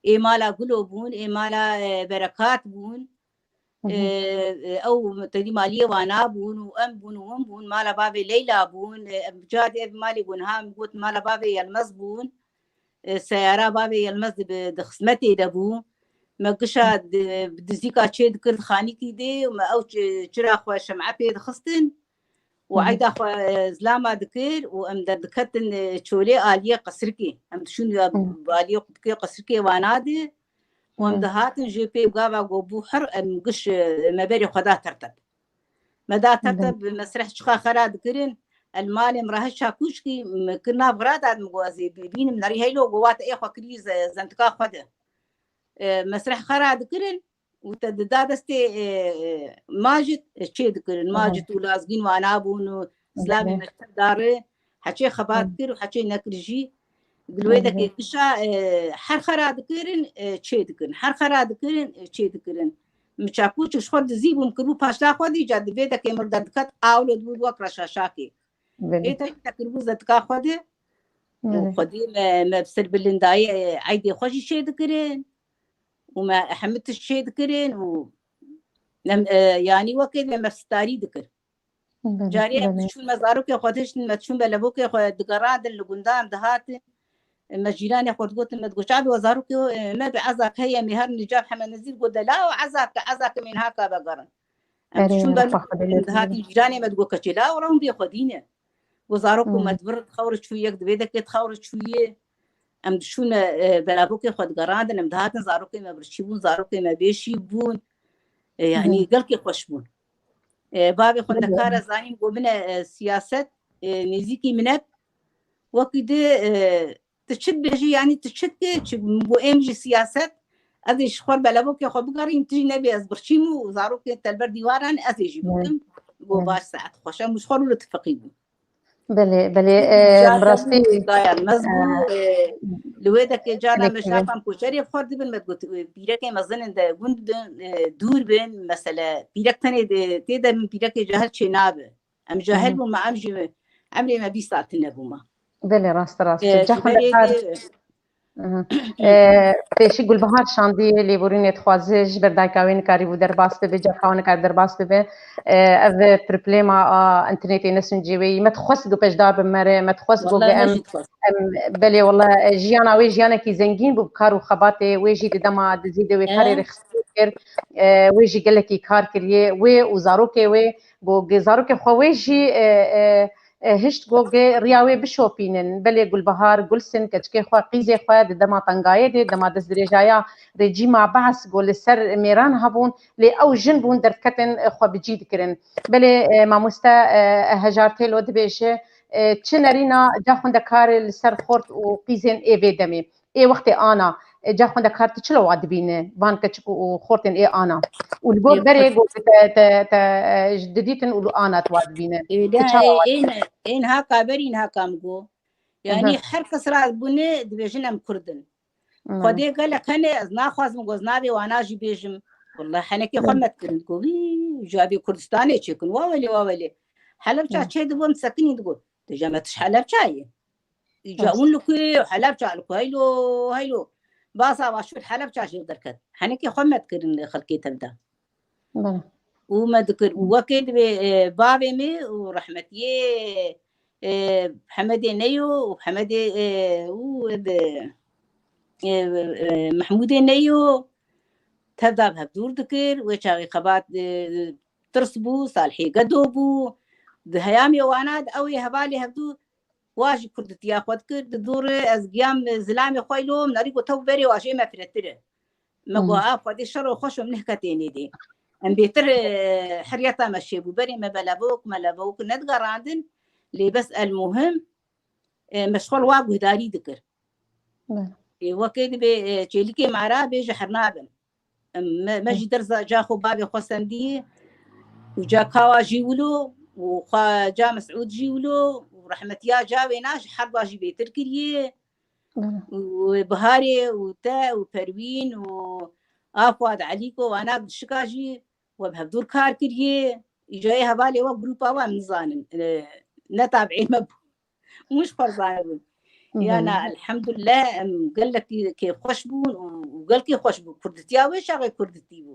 ê mala Gulo bûn, ê mala, e, Berekat bûn. Hı hı. E, e, ew tedî maliyê wana bûn û em bûn û hûn bûn, mala bavê Leyla bûn, e, em carê ev malê gunha, em got mala bavê Yelmez bûn. E, seyara bavê Yelmez di, di xizmetê de bû. Me gişa di, bi dizîka çê dikir di xanîkî dê û me ew çi-, çira xwe şem'e pê dixistin û Hı hı. eyda xwe, e, zilama dikir û em derdiketin, e, çolê aliyê qesrikê. Em dişûn ya Hı hı. aliyê qutbê qesrikê wana de û em Hı hı. dihatin jê pê gava go bû her em giş, e, me berê xwe da terteb. Me da Belê. terteb mesreh çiqa xera dikirin. El malê min re her çakûçkî min kir nav xira da min got ez ê bînim nerî heylo go wate ê xwe kirî ze-, zentika xwe de. E, mesreh xera dikirin û te dida destê, e, e, Macit, e, çê dikirin. Hı hı. Macit û Lazgîn wana bûn û Slavê Belê. Mekteb Darî heçê xebat Hı. kir û heçê nekir jî. Gilwêdekê Belê. kişa, e, her xera dikirin, e, çê dikirin. Her xera dikirin, e, çê dikirin. Min çakûçik ji xwe dizî bûm, kiribû paşla xwe dî, ca divê dekê mir derdiket, awlo dibû wek reşaşakê. Belê. Ê te te kiribû zetika xwe de. Û Belê. Xwedî me, me bi ser bilindayê, e, eydê xwe jî çê dikirin. Û me hemî tişt çê dikirin û em, e, yanî wekê me, me sitarî dikir. Belê, Carê em belê. diçûn me zarokê xwe diştin, me diçûn belevokê xwe digerandin li gundan dihatin. Me cîranê xwe digotin, me digot, "Çavê we zarokê, e, me bi Ezak heye, em ê herin li cav Hemed Nezîr." Got, "De la o Ezak, Ezak em ê niha ka vegerin." Em Erê, diçûn ber Rabba Xwedê em lê dihatin bibîne. cîranê me digot, "Keçê la o rewn bê xwedîne." Got, "Zarok ku me Hmm. di vir dixewre çûyê, yek di vê dekê dixewre çûyê." Em diçûn me, e, belevokê xwe digerandin, em dihatin zarokê me birçî bûn, zarokê me bêşî bûn. E, yanî Hı. gelkî xweş bûn. E, bavê xwe Hı. dekara zanîn got, "Min e, e, siyaset, e, nêzîkî min e." Wekî di, e, tu çi dibêjî, yanî tu çi dikê, çi min got, "Êm jî siyaset, ez ê ji xwe belevokê xwe bigerîm, tu jî nebê ez birçîm û zarokê te li ber dîwaran, ez ê jî Hı. bikim." Got, Hı. "Baş, saet xweş e." Em ji xwe rû li tifeqî bûn. Belê, belê, e, bi rastî, Daya mez bû, e, e, li wê dekê cara gelek me ji belê. Apan koçerê bi xwe dibin, me digot, e, pîrekê mezin in de gund bin, e, dûr bin, mesele, pîrek tenê de, tê de min pîrekê cahil çê nabe. Em cahil Hı hı. bûn, me em jî, emrê me bîst sal tune bû me. Belê, rast, rast. E, Ca ji xwe berê dikar. de, Aha. Hı. E, pêşî Gulbahar şandî lêborînê dixwaze, ji ber dayika wê nikarîbû derbas bibe, caka wan nikar derbas bibe. E, ev problema a înternetê nesuncê wê yî. Me dixwest ku beşdar bi me re, me dixwest ku Wala em, me jî dixwest. em, belê wala, e, jiyana wê jiyanekî zengîn bû, bi kar û xebatê wê jî di dema dizî de wê karê He? rêxistinê kir. E, wê jî gelekî kar kiriye. Wê û zarokê wê, ku ge-, zarokê xwe wê jî, e, e, e, hişt ku ge-, riya wê bişopînin. Belê Gulbahar, Gulsin, keçikê xwe, qîzê xwe di dema tengayê de, dema destdirêjaya rejîma Bees ku li ser mêran hebûn, lê ew jin bûn, derdiketin, e, xwe bi cî dikirin. Belê, e, mamoste, e, Hejar Têlo dibêje, e, çi nerîna ca xwendekar li ser xort û qîzên ê vê demê. Ê wextê ana, e, ca xwendekar tu çilo wa dibîne, van keçik û xortên ê ana? Û li gor Ê berê xort. Got te, te, te, e, ji didîtin û li ana tu wa dibîne. Ê, Tu de, çawa ê, wa ê, dibîne? Ne, ê niha ka berî niha ka min got. Yanî Aha. her kes ra bûne dibêjin em Kurd in. Hmm. Xwedê gelek hene, ez naxwazim ku ez navê wana jî bêjim. Wallahî henekê xwe Hmm. me dikirin, digot, "Wî, ji avê Kurdistanê çêkin, wa welê, wa welê." Helebça Hmm. çê dibûm, sekinî digot, "Dêja me tu ji Helebçayê." Îca Rast. Hûn li ku yê? Helebça li ku? Heylo, heylo. Basa va şûr Helebça jê derket. Henekê xwe me dikirin xelkê tevda. Bele. Û me dikir. Û wekê divê, e, bavê me û rehmetiyê, e, Hemedê Neyo û Hemedê, e, û, e, e, e, Mehmûdê Neyo tevda bi hev dûr dikir. Wê çaxê xebat, e, tirs bû, Salihê Gedo bû. Di heyamê wana de ew ê hevalê hevdû Wa jî kurditiya xwe dikir, di dûrê ez giyam zilamê xwe îlo, min arî got, "Tew berê wa jê me piretir e." Me got, "A Xwedê şer û xweş û min hiketê nêdê." Em bêtir, e, heriyeta me çêbû. Berê me belevok, me levok nedigerandin. Lê bes el muhim, e, me ji xwe li wa guhdarî dikir. Belê. Ê, wekê dibê, e, çêlikê me re bêje hernabin. Em, me, me jî derza ca xwe bavê xwe sendî û ca kawa jî wilo û xwe ca Mesûd jî wilo û rehmetiya ca wêna ji herba jî bêtir kiriye. Belê. Û Biharê û te û Perwîn û Afuad Elîko wana dişika jî we bi hevdûr kar kiriye. Îcayê hevalê we grûpa we em nizanin. E, ne tabî me bû. Hûn ji xwe zanibin. Hı hı. Ya na, elhamdulillah, em gelekî kêfxweş bûn û, û gelkî xweş bû. Kurditiya wê çaxê kurditî bû.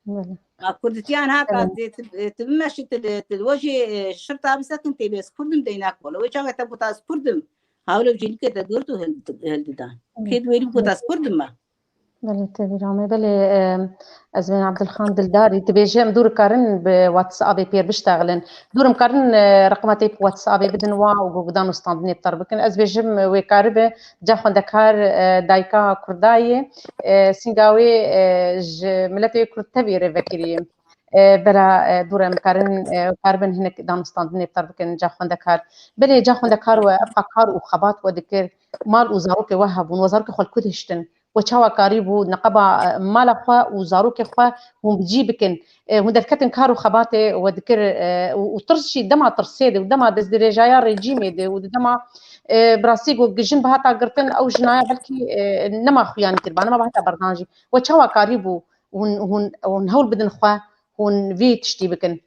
Belê. Ma kurditiyan haka Evet. tê, tu, tu bimeşî, tu, tu li we jî, e, şirta bisekin, tê bê ez kurdim deyna kol. Wê çaxê te got ez kurdim. Hawle cînîkê te girt û hildi-, hildidan. Evet. Kê di wêrî got ez kurdim me. Belê, tevîra me. Belê, e, ez bên Abdulxan Dildarî, dibêje em dûr karin bi WhatsAppê pêr biştexilin. Dûr em karin, e, reqema te bi WhatsAppê bidin wa û guhdan û standinê bi te re bikin. Ez bêjim, e, wê karibe, ca xwendekar, e, dayika Kurda ye, e, sînga wê, e, ji miletê Kurd tevî rê vekirî ye. E, bela, e, dûr em karin, e, karibin hinek dan û standinê bi te re bikin, ca xwendekar. Belê, ca xwendekar we, evqa kar û xebat we dikir, mal û zarokê we hebûn, we zarokê xwe li ku dihiştin? We çawa karîbû neqeba, e, mala xwe û zarokê xwe hûn bi cî bikin? E, hûn derketin kar û xebatê we dikir, e, û, û tirs jî dema tirsê de û dema destdirêjaya rejîmê de û di dema, e, bi rastî ku jin bihata girtin, ew jinaya belkî, e, nema xuyanî kiriba, nema bihata berdan jî. We çawa karîbû hûn, hûn, hûn hewl bidin xwe, hûn vî tiştî bikin?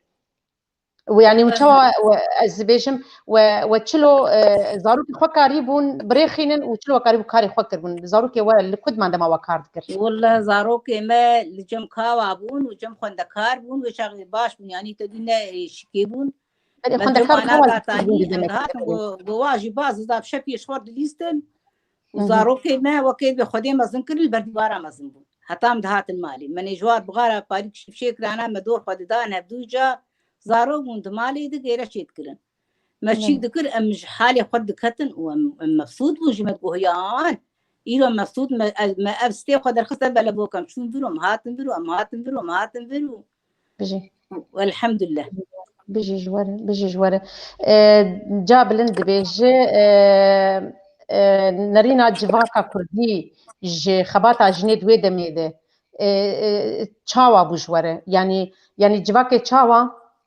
Û yanî hûn çawa, we, ez dibêjim, we, we çilo, e, zarokê xwe karîbûn birêxînin û çilo we karîbû karê xwe kiribûn? Zarokê we li ku diman dema we kar dikir? Wele zarokê me li cem kawa bûn û cem xwendekar bûn, wê çaxê baş bûn, yanî te dî ne, e, şikê bûn. Belê, Me xwendekar cem kawa ana da tanî, em dihatin go, go wa jî baz da bi şepî ji xwe dilîstin. Û Hı hı. zarokê me wekê dibê Xwedê mezin kir, li ber dîwara mezin bûn. Heta em dihatin malê. Me nêjwar bixara parîk şîfşê kirana, me dor xwe didan hevdû ca. Zarok bûn di malê de gêre çê dikirin. Me çîk Evet. dikir, em ji halê xwe diketin û em, em mefsûd bûn, ji me digohiyan. Îro mefsûd me, me ev stê xwe derxist ev belevokan. Çûn vir û em hatin vir û em hatin vir û em hatin vir û Bijî. Elhamdulillah. Bijî ji we re, bijî ji we re. E, ca bilind dibêje, e, e, nerîna civaka kurdî ji xebata jinê di wê demê de, e, e, çawa bû ji we re? Yanî, yanî civakê çawa,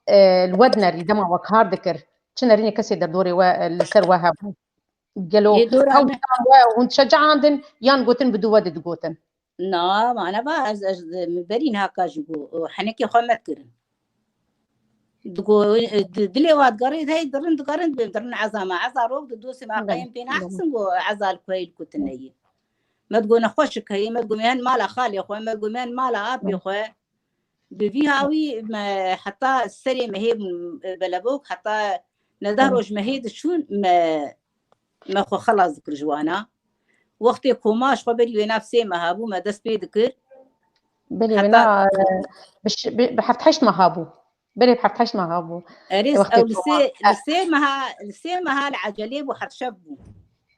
e, li we dinerî dema we kar dikir? Çi nerînê kesê derdorê we, e, li ser we hebû? Gelo Ê, dora hew me- dikan we hûn dişecaandin yan gotin bi dû we de digotin? Na, ma ne va ez, ez, min berî niha ka jî got, henekê xwe me dikirin. Digo, di-, dilê wa digerê, hey, dirin, digerin, dirin eza me, eza rok di dostê me Belê, qeyên pê belê. nahsin, got, eza li kuheyl kutine yî. Me digo, nexweşik heye, me digo, me hen mala xalê xwe, me digo, me hen mala apê Belê. xwe. Bi vî hawî me heta serê me hê bûn, e, belebok, heta neh deh Hı. roj me hê diçûn, me, me xwe xelas dikir ji wana. Wextê koma ji xwe berî wê nav sê meha bû, me dest pê dikir. Belê, Heta wêna, e, bi ş-, bi, bi heft heşt meha bû. Belê, bi heft heşt meha bû. Erê, Wextê ew li koma. sê, li sê meha, li sê meha li ecelê bû, her şev bû.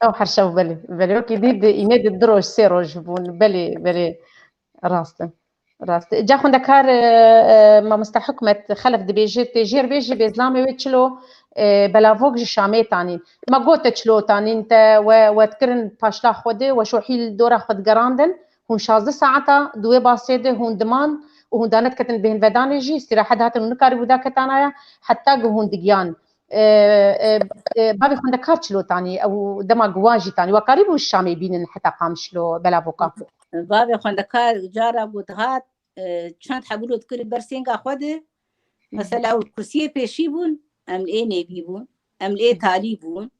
Ew her şev, belê. Belê, wekî dî di îne di du roj, sê roj bûn. Belê, belê. Rast e. Rast e. Ca xwendekar, e, e, mamoste Hikmet Xelef dibêje, tê jêr bêjî bê zilamê wê çilo, e, belavok ji Şamê tanîn. Ma got te çilo tanîn te, we, we dikirin paşla xwe de, we şohî li dora xwe digerandin. Hûn şazdeh saeta di wê basê de hûn diman û hûn danediketin bêhnvedanê jî, îstîrahet dihatin û nikarîbû daketanaya, heta ku hûn digiyan. E, e, e, bavê xwendekar çilo tanî, ew dema ku wan jî tanî. We karîbû Şamê bînin heta Qamişlo belavoka? Bavê xwendekar cara ku dihat, e, çend hebûlo dikir ber sênga xwe de. Mesela ew kursiyê pêşî bûn, em li ê nêvî bûn, em li ê talî bûn,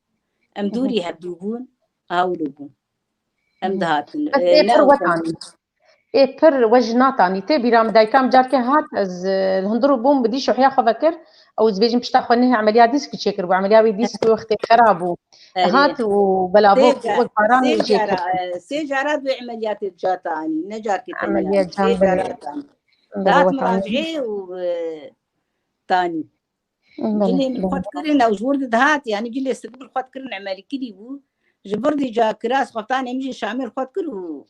em dûrî hevdû bûn, hawlo bûn. Em dihatin. Bes E, ê ne pir ew wetanî. Ê pir we ji natanî. Tê bîra min dayika min carkê hat, ez, e, li hundir bûm, bi dî şuhiya xwe vekir. Ew dibêjin pişta xwe neh emeliya dîskî çêkiribû. Emeliya wê dîskî wextê xera bû. Erê. Hat û belavok Sê wek cara, baranê sê jê cara, kir. e, sê cara dê emeliyatê bi ca tanî. Ne carkê tenya. Emeliya Sê can cara belê. tanî. Belê Dihat wetanî. miraciê û, e, tanî. Belê, Cilê min belê. xwe dikirin, ew ji wir de dihat, yani cilê sidir xwe dikirin, emelî kirî bû. Ji vir dî ca kiras xweftanê min jî Şamê xwe dikir û,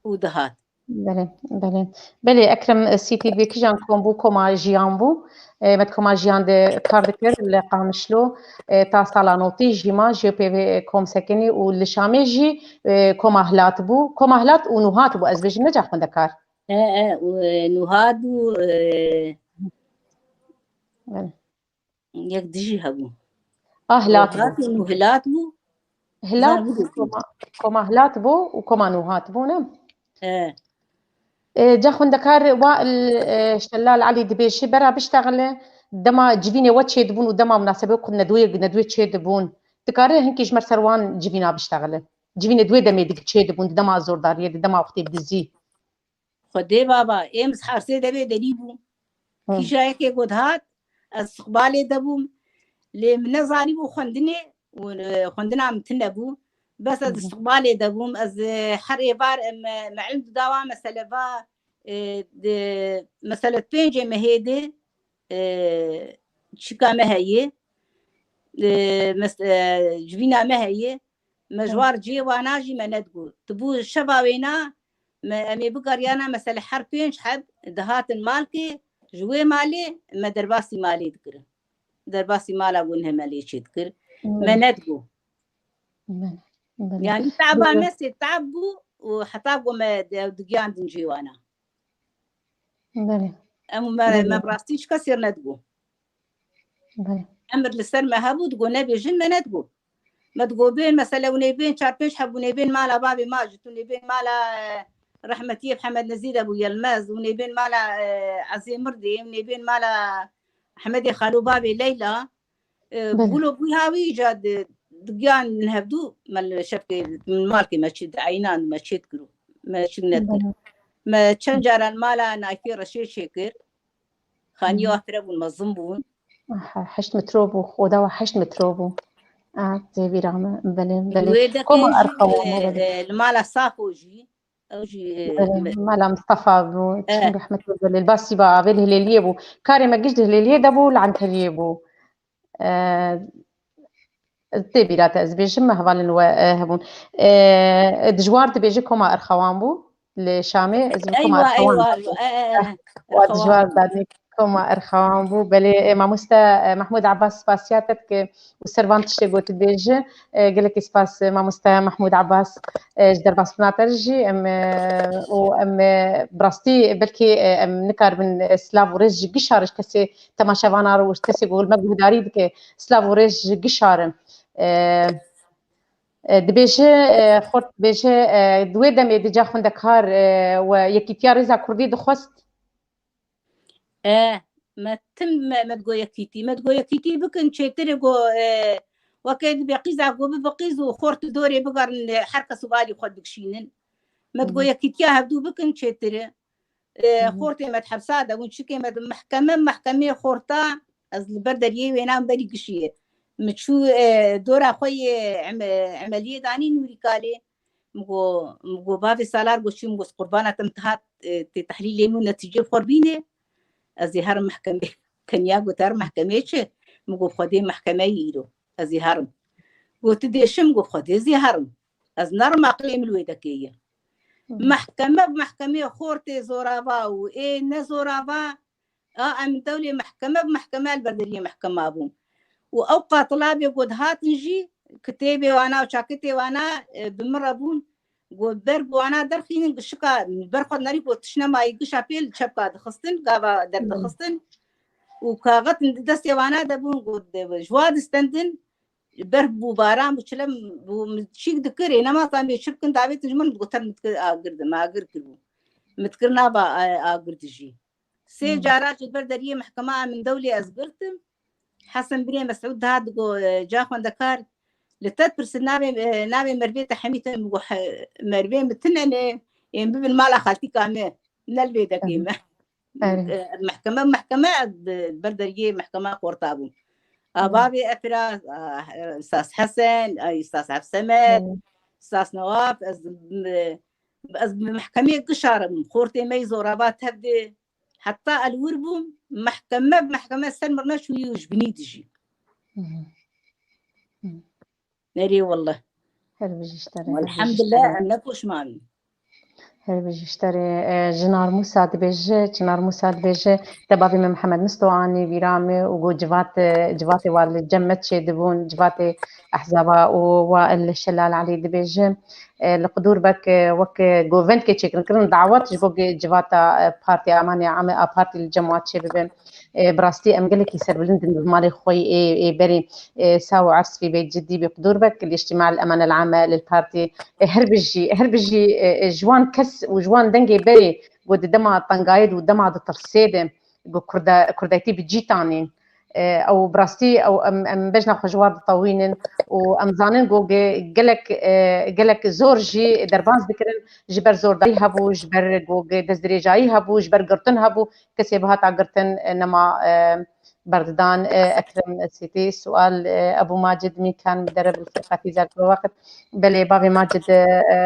û dihat. Belê, belê. Belê, Ekrem, e, C T V kîjan kom bû, koma jiyan bû. E, me di koma jiyan de kar dikir li Qamişlo. E, ta sala notî jî ma jê pê vê kom sekinî û li Şamê jî, e, koma Hilat bû. Koma Hilat û Nuhat bû, ez bêjim, ne ca xwendekar. E, e, û, e, Nuhat bû, e, Belê. Yek dijî hebû. Ah, Hilat bû. Nuhat û Hilat bû. Hilat, Zan bû. Koma, koma Hilat bû û koma Nuhat bû, ne? He. E, ca xwendekar Wail, e, Şelal Elî dibêjî, bera biştexile, dema civînê we çêdibûn û dema minasebê ku nedwê, nedwê çêdibûn. Dikare hinkî ji me ser wan civîna biştexile. Civînê di wê demê dik çêdibûn, di dema zordariyê, di dema wextê dizî. Xwedê baba, êm ji hersê devê derî bû. Hı. Kîja yekê got hat, ez istiqbalê de bûm. Lê min nezanîbû xwendinê û, e, xwendina min tune bû. Bes ez Hı hı. istiqbalê de bûm. Ez, e, her êvar, e, me, me ilm dida wan mesele va, e, di, mesele pêncê mehê de, e, çika me heye, e, mes-, e, civîna me heye. Me ji Hı. war cihê wana jî me nedigot. Tibû şeva wêna, me, em ê bigeriyana, mesele her pênc heb dihatin malkê, ji wê malê me derbasî malê dikirin. Derbasî mala gon hemelê çê dikir. Hı. Me nedigot. Belê, belê. Yanî taba Belê. me sê tab bû û heta ku me de-, digiyandin cihê wana. Belê. Em û me, Belê. me bi rastî hiç kesê nedigot. Belê. Emir li ser me hebû, digot nebêjin, me nedigot. Me digot bên, mesele hûn ê bên, çar pênc heb hûn ê bên mala bavê ma jî, hûn ê bên mala, e, rehmetiyê Hemed Nezîr Ebû Yelmez, hûn ê bên mala, e, Ezê Mirdê, hûn ê bên mala Hemedê Xalo bavê Leyla. E, Belê. Gulo bûy ha wî îca di, digiyan hevdû, me li şevkê, min malkê me çi di eynan me çê dikir û me çi nedikir. Belê. Me çend caran mala Nayfê Reşê çêkir. Xaniya Hı hı. afire bûn, mezin bûn. Aha, heşt metro bû, oda wa heşt metro bû. Ah, tê bîra me, belê, belê. Wê dekê Koma jî, erxewa e, me, belê. e, li mala Safo jî, ew jî, e, Belê, me- Mala Mistefa bû, E. çim rehmet li Hilêlî, basî ba avê li Hilêliyê bû. Karê me giş di Hilêliyê de bû, li Enteriyê bû. E, tê bîra te ez bêjim, me hevalên we, e, hebûn. E, dijwar dibêje Koma Erxewan bû. Li Şamê, ez bi Koma Eywa, Erxewan eywa, dibêjim. eywa, e, e, e, Wa Erxewan. dijwar danî Koma Erxewan bû. Belê, e, mamoste, e, Mehmûd Abbas spasiya te dike û ser van tiştê got dibêje. E, gelekî spas, e, mamoste Mehmûd Abbas, e, ji derbasbûna te re jî. Em, e, û em, e, bi rastî belkî, e, em nikaribin, e, silav û rêz ji gişa re ji kesê temaşevana re û ji kesê ku li me guhdarî dike, silav û rêz ji gişa re. E, e, dibêje, e, xort dibêje, e, di wê demê di ca xwendekar, e, we Yekîtiya Rêza Kurdî dixwest? E, me tim me, me digo yekîtî. Me digo yekîtî bikin çêtir e, go, e, weke dibe qîza go bibe qîz û xort di dorê bigerin, e, her kes û alî xwe dikişînin. Me digo Hı hı. yekîtiya hevdû bikin çêtir e. E, Hı hı. Xortê me di hepsa de bûn, çikê me di mehkeme, mehkemê xorta, ez li ber deriyê wêna berî gişiyê. Min çû, e, dora xwe yê em-, emeliyê danî Nûrî Kalê. Min go, min go, bavê Salar go çi, min go, qurbana te, min dihat, e, tê tehlîlê min û netîcê xwe bînê. Ez ê herim mehkemê. Tenya got, her mehkemê çi? Min go, Xwedê mehkemeyê îro. Ez ê herim. Go, tu dê şim? Go, Xwedê ez ê herim. Ez nerim, aqilê min li wê dekê ye. Hı. Mehkeme bi mehkemê xortê zorava û ê ne zorava, a, em dewlê mehkeme bi mehkeme li ber deriyê mehkema bûn. Û ew qatila bê ku dihatin jî, kitêbê wana û çakitê wana, e, bi min re bûn. Got, ber bi wana derxînin, gişika ber xwe nerî, got, tişt nemayî, gişa pê li çepka dixistin, gava derdixistin. Û kaxetin di destê wana de bûn, got, ji wa distendin, berf bû, baran bû, çile bû, min çîk dikir, ê nema zanibê çi bikin, davêtin ji min, min digot, min dikir agir de, min agir kiribû. Min dikir nava, e, agir dijî. Sê Hmm. cara ji ber deriyê mehkema min dewlê ez girtim. Hesen birê Mesûd dihat digo, e, ca xwendekar, li te dipirsin navê, e, navê merivê te hemî tune? Min got, he, merivê min tune ne, ên bibin mala xaltîka me, ne li vê dekê Erê. me. Erê. E, mehkeme, mehkeme, ez bi, ber deriyê mehkema xorta bûm. A Erê. bavê Efira, a, Ustaz Hesen, ay, Ustaz Efsemed, Erê. Ustaz Newaf, ez, e, ez bi mehkemê gişarim, xortê me yî zorava tev de, heta ez li wir bûm, mehkeme, mehkeme ser min neçûyî û ji binî dijî. Hı hı. Hı. Erê wallah. Her bijî ji te re, her bijî ji te re. Elhamdulillah, em ne poşman in. Her bijî ji te re, e, Jinar Mûsa dibêje, Çinar Mûsa dibêje, te bavê min Mihemed Misto anî vîra min û got civat, e, civatê wa li cem me çêdibûn, civatê ehzaba û wa el Şelal Elî dibêje, e, li Qidûr bek, e, wek, e, govendkê çêkirin, kirin dawet ji bo civata, e, partî, emanê ame a partî li cem wa çêbibe. E, bi rastî em gelekî serbilind in bi malê xwe yê ê, ê berê, e, saw û ersfî bê cidî bê Qidûr bek, li îctîma el emane el ame lil partî, e, her bijî, her bijî, e, e, ji wan kes û ji wan dengê berê ku di dema tengayê de û dema ditirsê de ku Kurda-, Kurdayetî bi cî tanîn. E, ew bi rastî ew em, em bejna xwe ji wan ditewînin û em zanin ku ge-, gelek, e, gelek zor jî derbas dikirin, ji ber zordarî hebû, ji ber ku ge-, destdirêjayî hebû, ji ber girtin hebû, kesê bihata girtin, e, nema, e, berdidan, e, Ekrem Sîtî. Sual, e, Ebû Macid, mî kan bi dere bil firqatî zerk bi weqt. Belê, bavê Macid, e, e,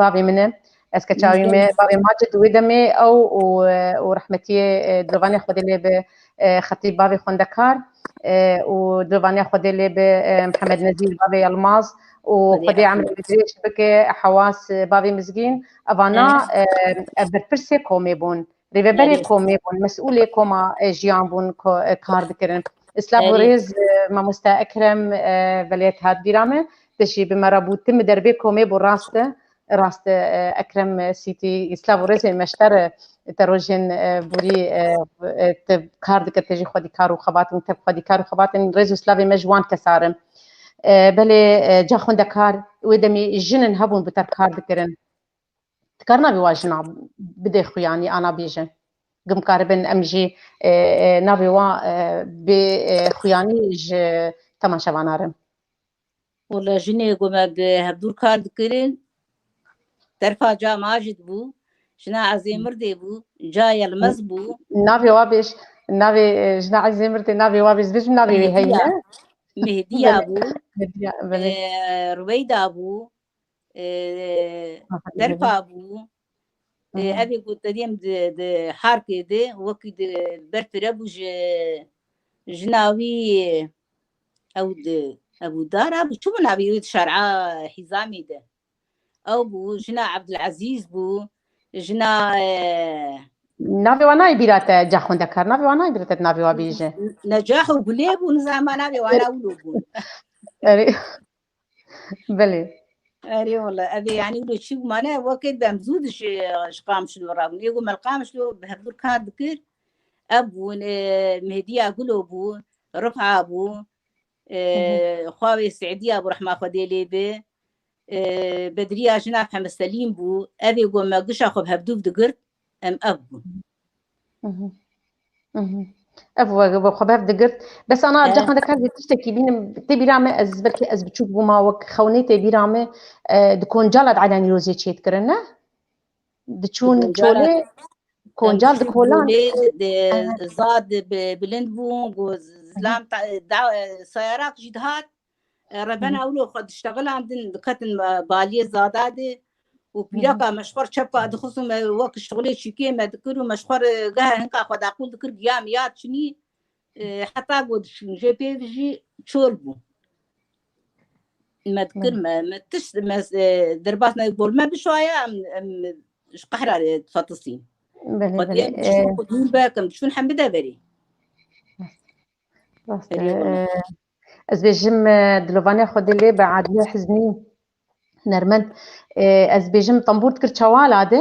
bavê min e. Ez keçawî me, bavê Macid wê demê ew û, e, û rehmetiyê, e, dilovanê Xwedê lê bi, e, Xetîb bavê xwendekar, e, û dilovanê Xwedê lê bi, e, Mihemed Nezîr bavê Yilmaz û Xwedê emrê dirêj bike, Hewas, e, bavê Mizgîn. Evana, e, e, berpirsê komê bûn. Rêveberê komê bûn, mesûlê koma, e, jiyan bûn, ko-, e, kar dikirin. Silav û rêz, e, mamoste Ekrem, e, belê hat bîra me, te jî bi me re bû, tu mi derbê komê bû, rast e, rast e, e, Ekrem, e, Sîtî, silav û rêzên me ji te re, te rojên, e, borî, e, e, te kar dikir, te jî xwedî kar û xebatên, te xwedî kar û xebatên rêz û silavê me ji wan kesa re. E, belê, e, ca xwendekar, wê demê jin in hebûn bi te re kar dikirin. Dikar navê wa jina bidê xuyanî, ana bêje. Gim karibin em jî, e, e, navê wa, e, bê, e, xuyanî ji temaşevana re. Wala jinê ku me bi hevdûr kar dikirin, terfa ca Macid bû, jina Ezê Mirdê bû, ca Yilmez bû. Navê wa bêj, navê, e, jina Ezê Mirdê, navê wa bêj, bêjim navê wê heye. Mehdiya bû, Mehdiya, belê. E, Rüweyda bû, e, Aha, Terfa bû. E, Hı hı. Ev ê ku te diyem di, di Harkê de wekî di berfire bû ji, jina wî ew di, ew dara bû. Çi bû navê wî di şer'a Hîzamî de? Ew bû, jina Ebdulezîz bû, jina, e, Navê wan nayê bîra te, ca xwendekar. Navê wan nayê bîra te, navê wa bêje. Necah û Gulê bû, nizama navê wan wilo bû. Erê. Belê. Erê wala, ev ê, yanî, wilo çî bû mane, wekê dem zû di ji, ji Qamişlo rabûn. Ê ku me li Qamişlo bi hevdûr kar dikir, ev bûn, e, Mehdiya Gulo bû, Rifa bû, e, Hı hı. Xwawê Seediya bû, rehma Xwedê lê bi, e, Bedriya jina Hemed Selîm bû. Ev ê ku me gişa xwe bi hevdû digirt, em ev bûn. Mhm. Mhm. Ev we, we xwe bev digirt. Bes ana Eh. Cexan de kar tiştekî bînim, tê bîra me, ez belkî ez biçûk bûma, wek xewnê tê bîra me, e, di koncala de Elanî Rozê çê dikirin, ne? Diçûn Koncala, çolê, em koncal diçûn dikolin. Çolê, de, Aha. Zad bi-, bilind bûn, go z-, Aha. Zilam ta-, da, e, sayarak jî dihat. E, revena Hı hı. Wilo xwe diştexilandin, diketin, e, baliyê zada de û Hı hı. Pîreka me ji xwe re çepka dixist û me wek şixulê çîkê me dikir û me ji xwe re gehe hinka xwe daqûl dikir, giya me ya çinî, e, heta ku diçûn jê pê jî çol bû. Me dikir Belê. Me, me tişt, me, e, derbas me gol me bişwaya, em, em ji qehra re fetisîn. Belê, Xwediyê belê. Em diçûn E, xwe dûr be, em diçûn hem bide verê. Rast e. Erê wala. E, ez bêjim, e, dilovanê Xwedê lê be Adile Hizmî Nermend, e, ez bêjim tembûr dikir çewala de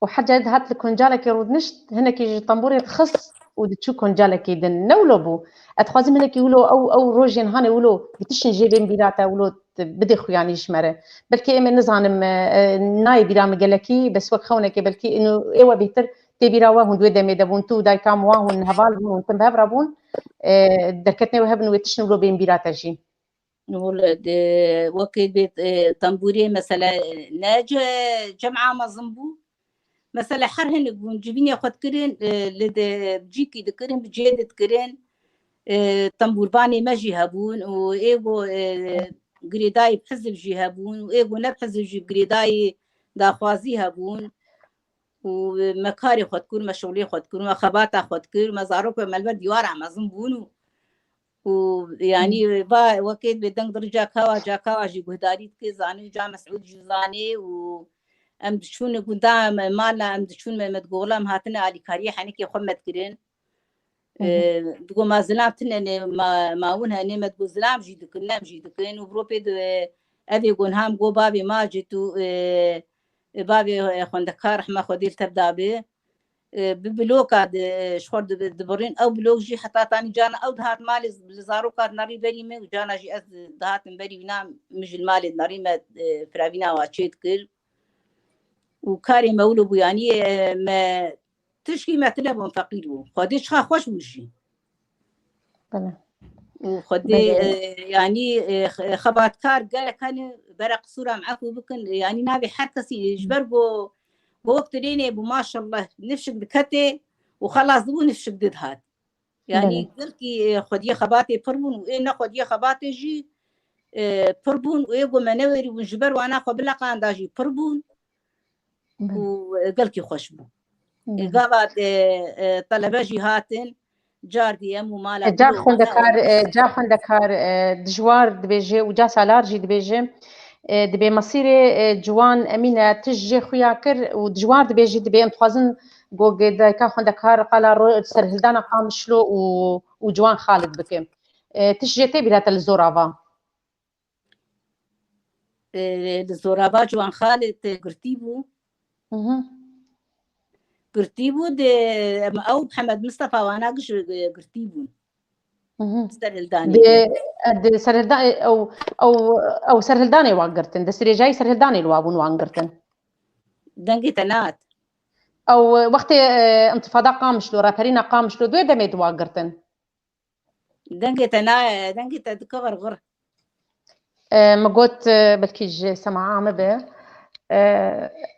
û her carê dihat li koncalekê rûdinişt, hinekî ji tembûrê dixist û diçû koncalekê din. Ne wilo bû. Ez dixwazim hinekî wilo ew, ew rojên hanê wilo bitişin jê bên bîra te, wilo bidê xuyanî ji me re. Belkî em ê nizanim, e, e, nayê bîra min gelekî, bes wek xewnekê belkî êno ê we bêhtir tê bîra we hûn di wê demê de bûn, tu û dayika min wa hûn heval bûn, hûn tim bi hev re bûn, e, derketinê we hebin wê tiştin wilo bên bîra te jî. Wele, de, wekî bê, e, tembûrê, mesele, e, ne ce-, cem'a mezin bû. Mesele her hinek bûn, civînê xwe dikirin, e, li de cîkî dikirin, bi cê de dikirin. E, tembûrvanê me jî hebûn û ê ku, e, girêdayî bi hizib jî hebûn û ê ku ne bi hizib jî bi girêdayî daxwazî hebûn. Û me karê xwe dikir, me şixulê xwe dikir, me xebata xwe dikir, me zarok me li ber dîwara mezin bûn û, û yanî va wekê bê deng di rica kawa, ca kawa jî guhdarî dike, zanî ca Mesûd jî zanê û Em diçûn gunda me, mala em diçûn me, me digola em hatine alîkariyê henekê xwe me dikirin. Hı hı. E, digo ma zilam tine ne, ma, ma win hene, me digo zilam jî dikin, nem jî dikin. Û biro pê di, ev ê gon ham go bavê ma cî tu, e, e, bavê, e, xwendekar rehma Xwedê li tev dabe. E, bi bloka di, ji xwe di, dibirîn. Ew blok jî heta tanî cana ew dihat malê li zaroka dinerî berî me û cana jî ez dihatim berî wîna min ji li malê dinerî me, e, firavîna wa çê dikir. Û karê me wilo bû, yanî, e, me tişkî me tine bûn, feqîr bû. Xwedê çiqa xweş bû jî. Bele. Û Xwedê, Bele. e, yanî, e, x-, e, xebatkar gelek hene, bere qisûra em efû bikin. Yanî navê her kesî ji ber go, go wek tirênê bû, maşallah, nifşik diketê û xelas dibû, nifşik didihat. Yanî Bele. gelkî, e, xwediyê xebatê pir bûn û ê ne xwediyê xebatê jî, e, pir bûn û ê go me newerî bûn, ji ber wana xwe bileqanda jî pir bûn. Bele. Û, e, gelkî xweş bû. Bele. E, gava, e, e, telebe jî hatin, cardî em û mala E, ca gul û xwendekar, mala e, ca xwendekar, e, dijwar dibêje û ca salar jî dibêje, e, dibê mesîrê, e, ciwan emîne tişt jê xuya kir û dijwar dibêje, dibê em dixwazin go dayika xwendekar qala ro-, serhildana Qamişlo û, û Ciwan Xalid bike. E, tişt jê tê bîra te li Zorava? E, li Zorava Ciwan Xalid, e, girtî bû. Hı hı. Girtî bû, di, em, ew Mihemed Mistefa wana giş, e, girtî bûn. Hı hı. Serhildanê. Di, e, di serhilda-, e, ew, ew, ew serhildanê wan girtin. Destdirêjayî serhildanê li wa bûn wan girtin. Dengê te nehat. Ew, e, wextê, e, întifada Qamişlo, raperîna Qamişlo, di wê demê di wa girtin. Dengê te nayê, dengê te dike xirxir. E, min got, e, belkî ji sema min be. E,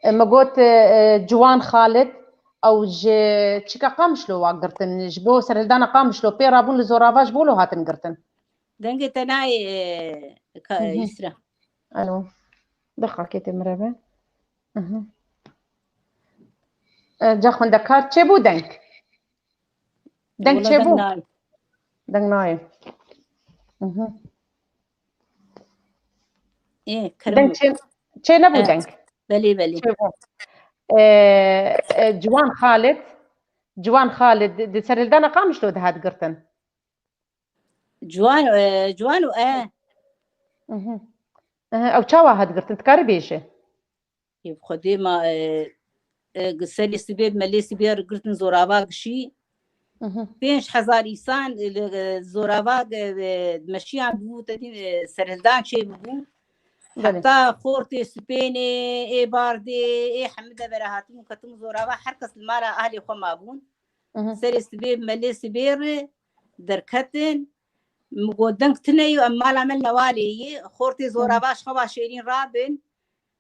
e, min got, e, e, Ciwan Xalid, ew ji çika Qamişlo wa girtin, ji bo serhildana Qamişlo pê rabûn li Zorava ji bo lo hatin girtin. Dengê te nayê, e, ka-, Hı hı. Yusra. Alo. Deqakê tê min re be. Hı hı. E, ca xwendekar çêbû deng? Deng Wala çêbû? Deng nayê. Deng nayê. Mhm. Ê, kerem Deng bû. Çê, çê nebû He. Deng. Belê, belê. Çêbû. E, e, Ciwan Xalid, Ciwan Xalid di, di serhildana Qamişlo dihat girtin. Ciwan, e, Ciwan û e. Mhm. Ehe, ew çawa hat girtin? Dikare bêje? Ê, bi Xwedê ma, e, e, serê sibê, me lê sibê girtin Zorava gişî. Mhm. Pênc hezar îsan, e, li, e, Zorava, e, e, meşiyan bû, te dî, e, serhildan çê bû. Belê. Heta xortê Sipênê, ê Bardê, ê hemî de bere hatin û ketin Zorava, her kes li mala ahlê xwe mabûn. Mhm. Serê sibê, me lê sibê re derketin. Min got, deng tune yo, em mala me li newalê ye. Xortê Zorava ji xewa şêrîn rabin.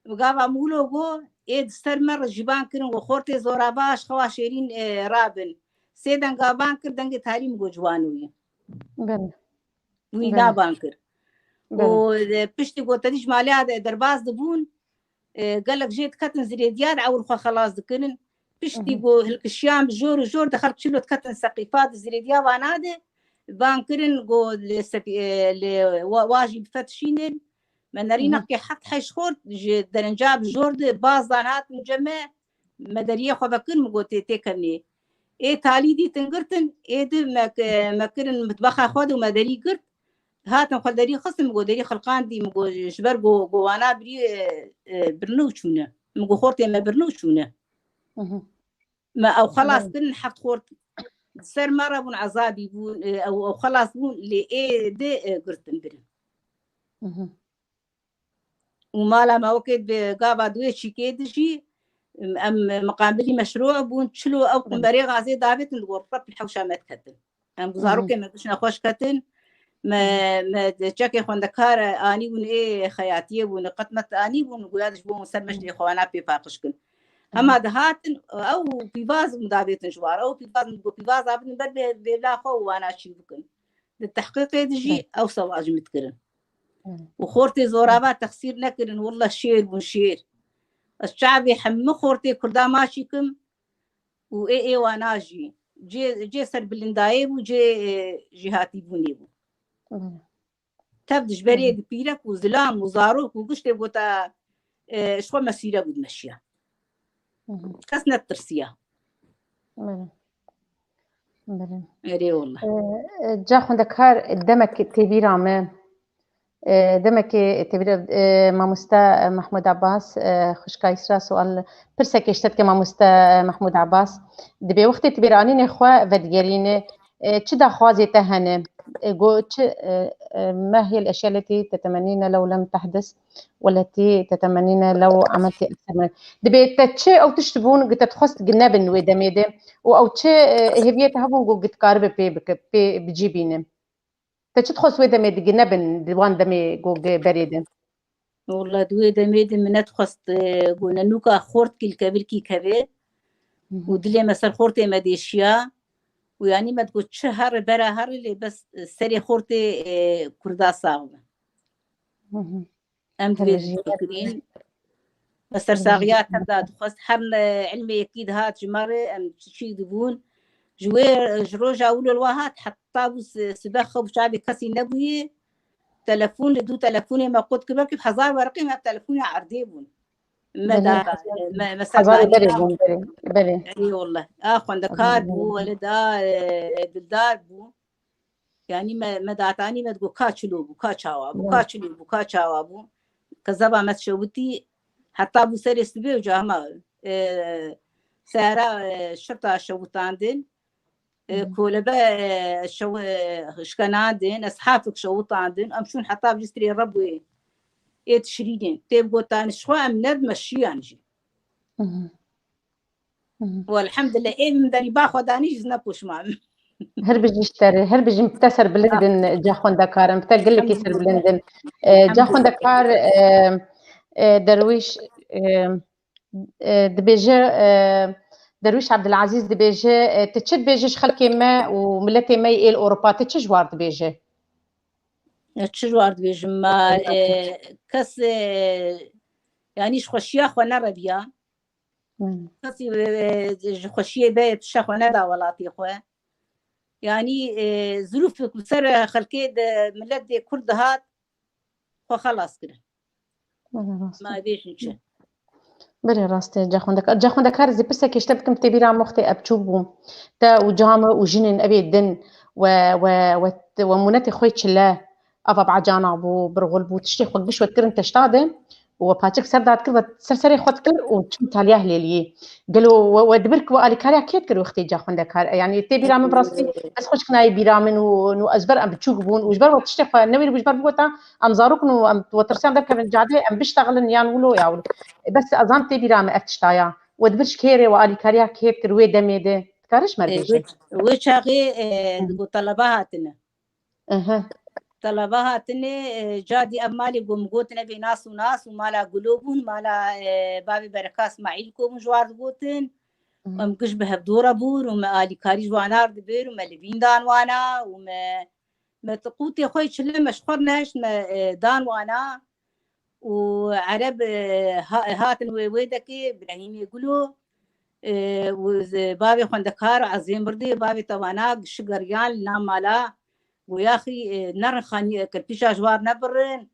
Gava mûlo go, ê di ser me re jî ban kirin, go xortê Zorava ji xewa şêrîn, e, rabin. Sê denga ban kir, dengê tarî min go ciwano ye. Belê. Wî Belê. naban kir. Belê. Û, e, piştî go te dî ji maliya de derbas dibûn, e, gelek jê diketin zirêdiya de ewil xwe xelas dikirin. Piştî Mhm. go hilkişiyan bi jor û jor de xelk çilo diketin seqîfa de zirêdiya vana de ban kirin go li sepî-, e, li wa-, wa jî bifetişînin. Me nerî Mhm. nexkê heft heşt xort ji derenca bi jor de bazdan hatin cem me. Me deriyê xwe vekir, min got, tê, tê kevnê. Ê talî dîtin girtin, ê di me, me kirin mitbexa xwe de û me derî girt. Hatin xwe derî xistin, min got, derî xilqandî, min got, ji ber go, go wana birî, e, e, birine û çûne. Min got, xortê me birine û çûne. Mhm. Me ew xelas Belê. kirin, heft xort ser me re bûn, ezabî bûn, e, ew, ew xelas bûn, lê ê di, e, girtin birin. Mhm. Û mala me wekê bi gava di wê çîkê de jî, em, em miqabilî meşrû bûn, çilo ew Hı. qumberê gazê davêtin, digot, rep li hewşa me diketin. Em Hı hı. zarokê me gişne xweş ketin, me, Hı hı. me çekê xwendekar anî bûn, ê xeyatiyê bûn, qet me anî bûn, goya ji bo ser me ji Hı. lê xwe wana pê paqij kin. Hı hı. Hema dihatin, ew pîvaz min davêtin ji war, ew pîvaz min got, pîvaza bidin ber bê-, bêvla xwe û wana çî bikin. Di tehqîqê de jî Hı. ew sewal ji min dikirin. Hı. Û xortê Zorava texsîr nekirin, willa şêr bûn, şêr. Ez çavê hemû xortê Kurda maçî kim û ê ê wana jî. Cê, cê serbilindayê bû, cê, e, jêhatîbûnê bû. Hı. Tev dijberê Hı. di pîrek û zilam û zarok û giştê gota, e, ji xwe mesîre bû dimeşiya. Kes netirsiya. Belê. Belê. Erê wala. Ca xwendekar, demek tê bîra me. Demekê tê bîra, mamoste Mehmûd Abbas, xwişka Îsra sual, pirsek êşte dike mamoste Mehmûd Abbas. Dibê wextê tu bîranînê xwe vedigerîne, çi daxwazê te hene? Go çi, meh yel eşya leti tetemenîne lew lem tehdis. Weletî tetemenîne lew emeltî ekser min. Dibê te çi ew tişt bûn gi te dixwest gi nebin wê demê de û ew çi hêviyê te hebûn ku gi dikaribe pê bike, pê bi cî bîne? Te çi dixwest wê demê di gi nebin, di wan demê ku gi berê de? Wala di wê demê de min nedixwest ku nenûka xort kî li kevirkî keve û dilê me ser xortê me dêşiya û yanî me digot çi here bera here lê bes serê xortê Kurda sax be. Em divê difikirîn. Me sersaxiya te da dixwest her ilmê yekî dihat ji me re em çi çî dibûn. Ji wê ji roja wilo li wa hat heta bû sibe xew çavê kesî nebûyê. Telefon li dû telefonê me qut kir belkî hezar werqê me telefonê erdê bûn. Me da me me ser Hezarê berê bûn, belê, belê. Eyvallah. A xwendekar bû, wele da dildar bû. Yanî me, me datanî me digot ka çilo bû, ka çawa bû, ka çilo bû, ka çawa bû. Kezeba me şewitî heta bû serê sibê û ca hema e, seyara e, şirta şewitandin. E, kolebe e, şew, e, şkenandin, eshafik şewitandin. Em şûn heta bi strê rebûyê ê tişrînên. Tê bi gotan ji xwe em nedime şiyan jî. Welhemdulillah ê min derî ba xwe danî jî ne poşman. Her bijî ji te re, her bijî te serbilind in ca xwendekar in, te gelekî serbilind in. E, ca xwendekar e, e, Derwîş e, e, dibêje e, Derwîş Abdilazîz dibêje e, tu çi dibêje ji xelkê me û miletê me yê êl Ewropa, tu çi ji war dibêje? Çi ji war dibêjim me e, kes e, yanî ji xweşiya xwe nereviya. Kesî ji xweşiyê be pişe xwe neda welatê xwe. Yanî zirûfek li ser xelkê de milet dê Kurd dihat xwe xelas kirin. Ma bêjin çi? Belê rast e, ca xwendekar. Ca xwendekar, ez ê pirsek hêşte bikim, tê bîra me wextê ev çûk bû. Te û cihame û jinên evê din we, we, we, we mûnetê xwe çile. Ava bi ecana bû, birxul bû, tiştê xwe giş we dikirin teşta de û we paçik ser da dikir, we ser serê xwe dikir û çû taliya hilêliyê. Gelo we, we dibir ku we alîkariya kê dikir wextê ca xwendekar? Yanî tê bîra min bi rastî ez xwe çik nayê bîra min û nû ez ber em biçûk bûn û ji ber we tiştê xwe newêribû, ji ber bigota em zarok in û em we tirsiyan derkevin cadê, em biştexilin yan wilo ya wilo. Bes ez zan tê bîra min ev tişta ya. We dibir ji kê re, we alîkariya kê dikir wê demê de? Dikare ji me re bêje? Wê çaxê digot teleba hatine. Aha. Teleba hatine, e, ca dî ev malê ku min gotin evê nas û nas û mala Gulo bûn, mala, e, bavê Bereka Îsmaîl ku bûn ji war digotin. Em giş bi hevdora bûn û me alîkarî ji wana re dibir û me li bîn dan wana û me, me ti qûtê xwe yê çile me ji xwe re nehişt me, e, dan wana. û Ereb, e, ha-, hatin wê wê dekê, Brahîmê Gulo, e, û z-, bavê xwendekar Ezê Mirdê, bavê te wana gişi geriyan li nav mala, goyaxî, e, nerin xanî, e, kirpîşa ji war nebirin,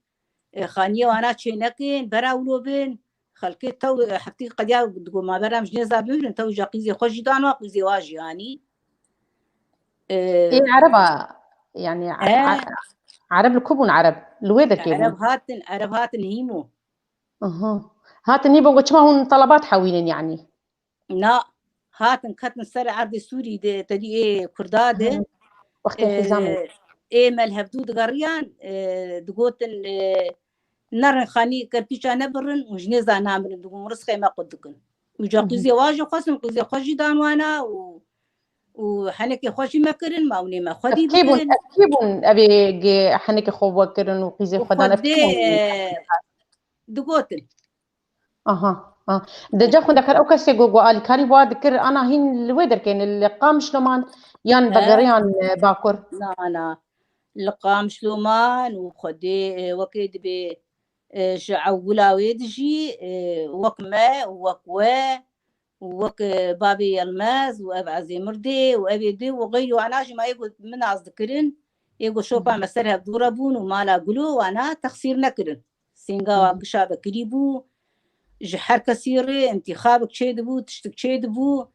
e, xaniyê wana çê nekin, bera wilo bin, xelkê tew, e, heftî qediya digo ma bera em ji nêza bimirin, tew ja qîzê xwe jî dan wa, qîzê wa jî anî. E, Ê Ereba, yanî E. A-, Ereb li ku bûn Ereb? Li wê derkê bûn? Ereb hatin, Ereb hatin Hîmo. Aha. Hatin Hîmo, çima hûn telebat hewînin yanî? Na, hatin ketin ser erdê Sûrî de, tedî ê Kurda de. Aha. Wextê E, xîzan bû. Ê me li hevdû digeriyan, e, digotin, e, nerin xanî kerpîça nebirin û ji nêza namirin, digon rizqê me qut dikin. Û ca Hı hı. qîzê wa jî xwestin, qîzê xwe jî dan wana û, û henekê xwe jî me kirin, mawinê me xwedî Ev kê bûn? dikirin. Ev kê bûn? Evê ge henekê xwe vekirin û qîzê Û xwe dan, ev kê xwedê, bûn? e, digotin. Aha, aha. De ca xwendekar, ew kesê ku, ku alîkarî wa dikir, ana hîn li wê derkên, li Qamişlo man yan He. vegeriyan, e, Bakur? Na, na. Li Qamişlo man û xwedê, e, wekê dibê, e, ji ewila wê dijî, e, wek me û wek we û wek, e, bavê Yelmez û ev Ezê Mirdê û ev ê dê û xeyrî wana jî ma yê ku min nas dikirin, yê ku şopa me ser hevdû re bûn û mala Gulo wana texsîr nekirin. Sênga wa Hı hı. gişa vekirî bû. ji her kesî re întîxabek çêdibû, tiştek çêdibû.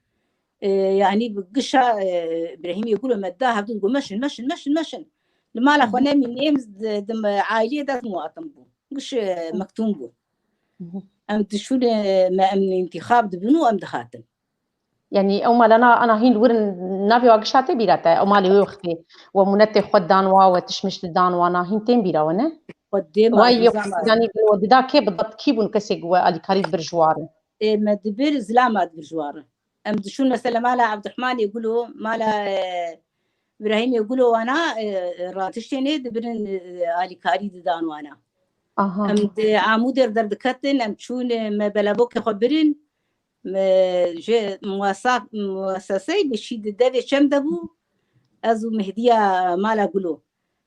E, yanî bi gişa, e, Îbrahîmê Gulo me da hevdû digot, "Meşin, meşin, meşin, meşin." Li mala xwe nemînêm, di, di me aileyê dest muatim bû. Giş, e, mektûm bû. Em dişûne me, em întîxab dibin û em dihatin. Yanî ew mala na, ana hîn li wir in, navê wa gişa tê bîra te? Ew malê wê wextê we mûnetê xwe dan wa, we tişmiş li dan wa, na hîn tên bîra we, ne? Xwedê ma Wa yê nizam xwe danî, we dida kê, bi dat kî bûn kesê ku we alîkarî dibir ji wa re? Ê, me dibir, zilama dibir ji wa re. Em dişûn mesela mala Ebdurehmanê Gulo, mala, e, Îbrahîmê Gulo wana, e, e, ra tiştê nê dibirin, e, alîkarî didan wana. Aha. Em di Amûdê re derdiketin, em çûn, e, me belebokê xwe birin, me ji muwesa-, muweseseyê bi şî di devê çem de bû, ez û Mehdiya mala Gulo.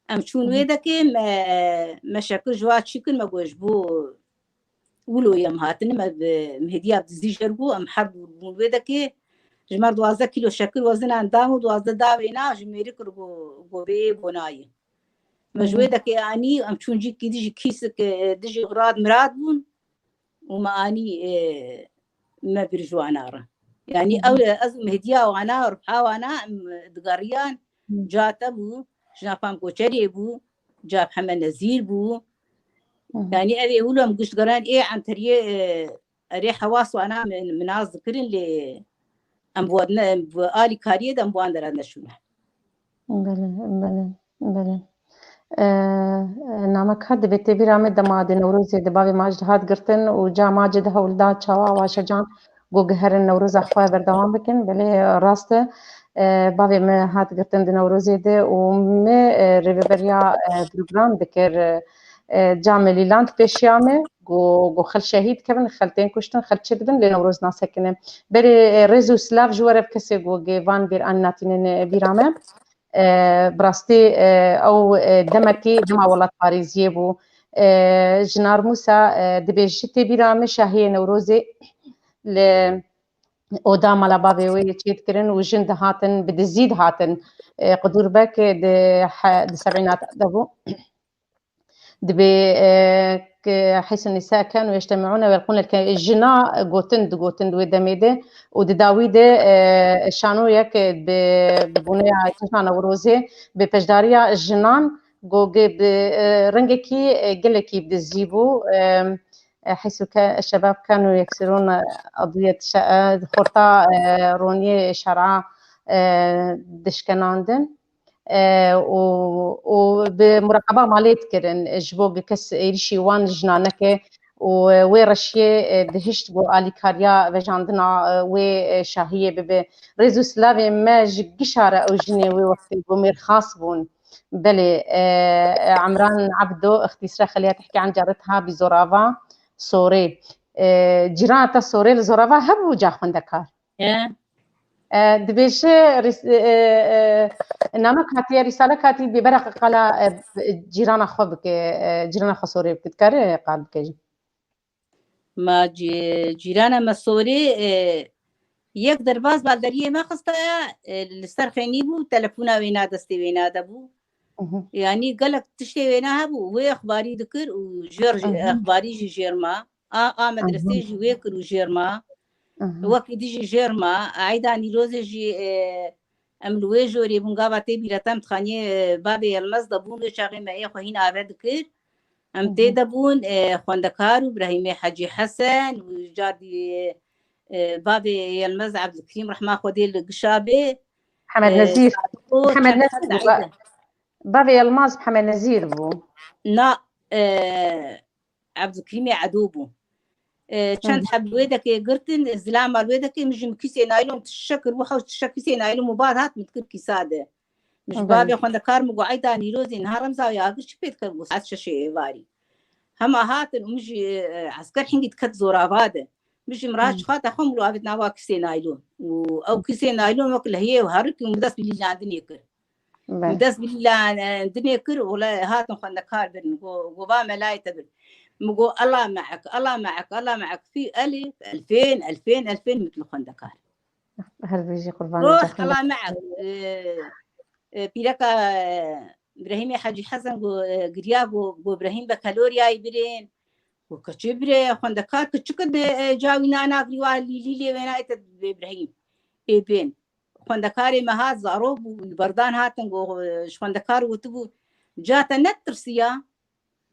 Em çûn wê dekê, me, me şekir ji wa çî kir, me got ji bo wilo yem hatine, me bi Mehdiya bi dizî jer bû, em her du bûn wê dekê. Ji me re duwazdeh kîlo şekir wezinan dan û duwazdeh davê na ji mêrik re go, go bê bo nayê. Me ji wê dekê anî, em çûn cîkî dijî kîsik, e, dijî xirad mirad bûn û me anî, e, me bir ji wana re. Yanî ew, ez û Mehdiya wana, Rifha wana, em digeriyan, ca te bû, jina Pam Koçerê bû, ca Hemed Nezîr bû. Yanî ev ê wilo em giş digeran, ê Enteriyê, e, erê hewas wana min, min nas dikirin lê em bi wan ne, em bi alîkariyê de em bi wan dera neşûne. Belê, belê, belê. E, e, nameka divê tê bîra me dema di Newrozê di bavê ma ji dihat girtin û ca ma ci di hewl da çawa Waşecan go giherin Newroza xwe berdewam bikin. Belê rast e, e, bavê me hat girtin di Newrozê de û me, e, rêveberiya, e, program dikir, e, e, ca me lîland pêşiya me, go, go xel şehîd kevin, xel tên kuştin, xel çêdibin, lê Newroz nasekine. Berê, e, rêz û silav ji we re kesê go gê van bêr an natînin, e, bîra me. E, bi rastî, e, ew, e, demekî dema welatparêziyê bû. E, Jinar Mûsa, e, dibêje tê bîra min şahiyê Newrozê li oda mala bavê wê çêdikirin û jin dihatin, bi dizî dihatin. E, Qudûr Bek di he-, di sebînat de bû. Dibê, e, ke Heysun Nîsa kanu yectemiûne ve yelqûne ke jina gotin digotin di wê demê de û di dawî de, e, şanoyek bi, bi bûneya Cejna Newrozê bi peşdariya jinan go ge bi, e, rengekî, e, gelekî bi dizî bû. E, e, Heysu ke şebab kanu yeksirûn adwiyet şe-, e, xorta, e, roniyê şer'a, e, dişkenandin. E, û, û bi muraqeba malê dikirin, ji bo kes êrîşî wan jina neke û wê reşiyê, e, dihişt ku alîkariya vejandina, e, wê, e, şahiyê bibe. Rêz û silavê me ji gişa re ew jinê wê wextê ku mêrxas bûn. Belê, e, e, Emran Ebdo, ixtîsre xeliya tehkî an caret ha bi Zorava Sorê. E, cîrana te Sorê li Zorava hebû ca xwendekar? E. E, dibêje rîs-, e, e, e, namek hatiye, rîsalek hatiye bêbere qala, e, cîrana xwe bike, e, cîrana xwe Sorê bike. Dikare qal bike jî? Ma cî-, cîrana me Sorê, e, yek derbaz balderiyê me xistaya, e, li ser xênî bû, telefona wê na destê wê na de bû. Mhm. Yanî gelek tiştê wê na hebû, wê exbarî dikir û jêr, mhm, exbarî jî jêr ma. A, a medresê, mhm, jî wê kir û jêr ma. Mhm. Wekî dî jî jêr ma. Eyda Nîrozê jî, e, em li wê jorê bûn, gava tê bîra te em dixaniyê, e, bavê Yelmez de bûn, wê çaxê me ê xwe hîn ave dikir. Em, mhm, tê de bûn, e, xwendekar û Brahîmê Hecî Hesen û car dî, e, bavê Yelmez Ebdulkerîm rehma Xwedê li gişa bê. Hemed, e, Nezîr. Sado, Hemed çend Nezîr her bû. Eyda. Bavê Yelmaz Hemed Nezîr bû. Na, e, Ebdulkerîmê Edo bû. E, çend, hı, heb li wê dekê girtin, zilama li wê dekê, min jî min kîsê naylon tişe kir, wiha tişe kîsê naylon û bad hat min dikir kîsa de. Min ji, belê, bavê xwendekar min got, Eyda Nîrozê niha remza wê agir çi pê dike? Got, saet şeşê êvarî. Hema hatin û min jî, e, esker hingî diket zorava de. Min jî min, hı, raçixate xwe, min avêt nava kîsê naylon. Û ew kîsê naylon wek lehiyê û herikî û min dest bi lîlandinê kir. Belê. Min dest bi lîlandinê kir û le hatin xwendekar birin. Go, go va me layê te bin. Min got, "Ela me'ek, Ela me'ek, Ela me'ek, fî elif, elfên, elfên, elfên, mitlu xwendekar." Her bijî, qurbanê. Roh caxê. Ela me'ek. E, e, pîreka, e, Brehîmê Hecî Hesen go, e, giriya go, go Brehîm be keloriyayî birên. Got keçê birê xwendekar kiçik e, e, ca wî nana girî wa lîlî lê wêna ê te bê birehîm. Ê bên. Xwendekarê me hat, zarok bû, li berdan hatin, got, e, ji xwendekar gotibû, ca te netirsiya?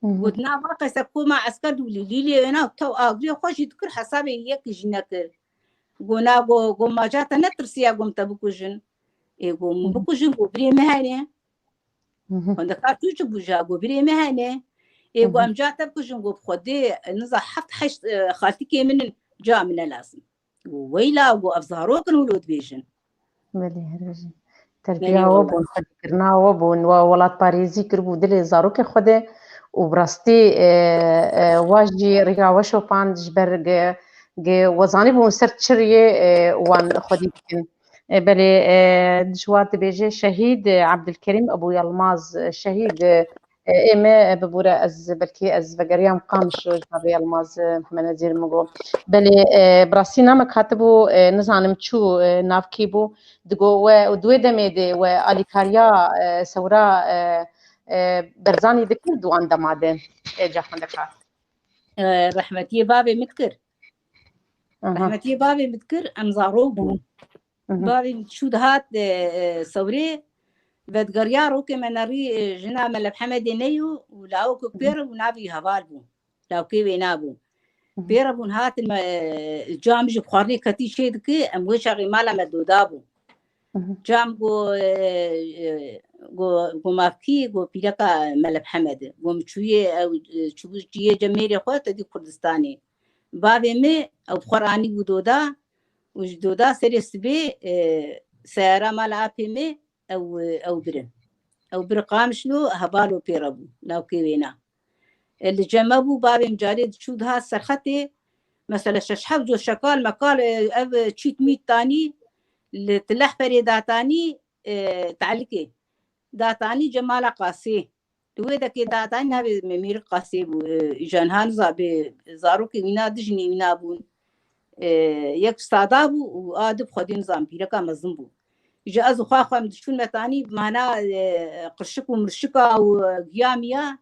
Got, na, va qese koma esker dû lîlî lê wêna tew agirê xwe jî dikir, hesabê yek jî nekir. Got, na, got, got, ma ca te netirsiya, got, em te bikujin? Ê, got, min bikujin, got, birê me hene. Xwendekar çûçik bû ja, got, birê me hene. Ê, got, em ca te bikujin, got, bi Xwedê, niza heft heşt, e, xaltikê min in, ca min ne lazim. Got, weyla, got, ev zarok in wilo dibêjin. Belê, her bijî. Terbiya we bûn, xwedîkirina we bûn, we welatparêzî kiribû dilê zarokê xwe de û bi rastî, e, e, wa jî rêya we şopand ji ber ge, ge we zanîbûn ser çi riyê, e, wan xwedî dikin. E, belê, e, ji wa dibêje Şehîd, e, Ebdulkerîm Ebû Yilmaz, e, Şehîd, e, E, ê me, e, bibûre, ez belkî ez vegeriyam Qamişlo ji navê Yilmaz, e, Mihemed Nezîr min got. Belê, e, bi rastî namek hatibû, e, nizanim çû, e, nav kî bû. Digo we û di wê demê de we alîkariya, e, sewra, e, e, Berzanî dikir di wan dema de, e, ca xwendekar. E, rehmetiyê bavê min dikir. Aha. Rehmetiyê bavê min dikir, em zarok bûn. Mhm. Bavê min çû dihat, e, e, sewrê, vedigeriya rokê me nerî, e, jina Mele Mihemedê neyû û lawikek pêr û navî Heval bû. Lawikê wê nabû. Mhm. Pêre bûn hatin me, e, cam ji xwarinê ketî çê dike, em wê çaxê mala me doda bû. Mhm. Cam go, e, e, go, go mafkî, go pîreka Mele Mihemedê. Go min çûyê, ew, e, çûbû ciyê cemêrê xwe, te dî Kurdistanê. Bavê min, ew bi xwe ranî bû doda, û ji doda serê sibê, e, seyara mala apê me ew, ew birin. Ew bir Qamişlo, Hebalo pêre bû, lawkê wêna. E, li cem me bû, bavê min carê diçû dihat serxetê, mesela şeş heft cor şekal mekal, e, ev çît mît tanî, li tilehperê datanî, e, telikê. Datanî cem mala qasê. Li wê dekê datanî navê Mîr Qasê bû. E, îja niha niza bê zarokê wîna dijinê wîna bûn. E, yek sada bû û a di bi Xwedê nizam pîreka mezin bû. Îja ez û xwe xwe em diçûn me tanî mana, e, qirşik û mirşika û, e, giya miya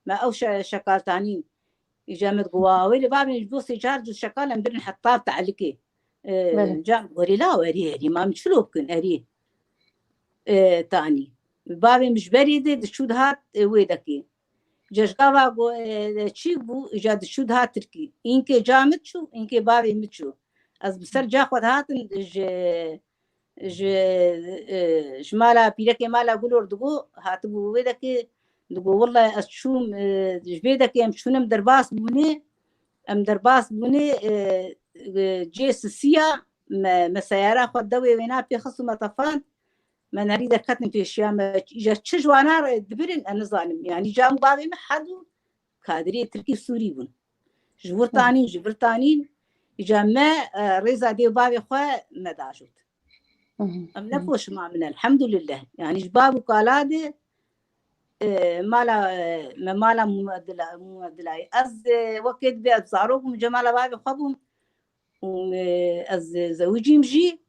me ew şe-, şekaltanîn. Îja me digo, wa wê li bavê ji bo sê çar cû şekal em birin heta telikê. E, Belê. Cam gorê la erî, erî, ma min çilo bikin, erî. E, tanî. Bavê min ji berê de diçû dihat, e, wê dekê. Cejgava go, e, çî bû, îja diçû dihat Tirkî. Înkê ca min çû, înkê bavê min çû. Ez bi ser ca xwe dihatim, ji, ji, e, ji mala pîrekê mala Gulor digo, hatibû wê dekê, digo, wellahî ez çûm, e, ji vê dekê em çûn em derbas bûne, em derbas bûne, e, e, cê sisiya me, me seyara xwe dewê wêna pê xist û me tefand, me nerî derketin pêşiya me. Îja çi ji wana re dibirin, ez nizanim. Yanî cam bavê me hedû kadirê Tirkî Sûrî bûn. Ji wir tanîn, ji vir tanîn, îja me, e, rêza dê û bavê xwe me dajot. Hı hı. Em ne poşima min, elhamdulillah. Yanî ji bav û kala de, e, mala, e, me mala Mûmedila-, Mûmedilayê. Ez, e, wekê dibê ez zarok bûm, cemala bavê xwe bûm. Û, e, ez zewicîm jî,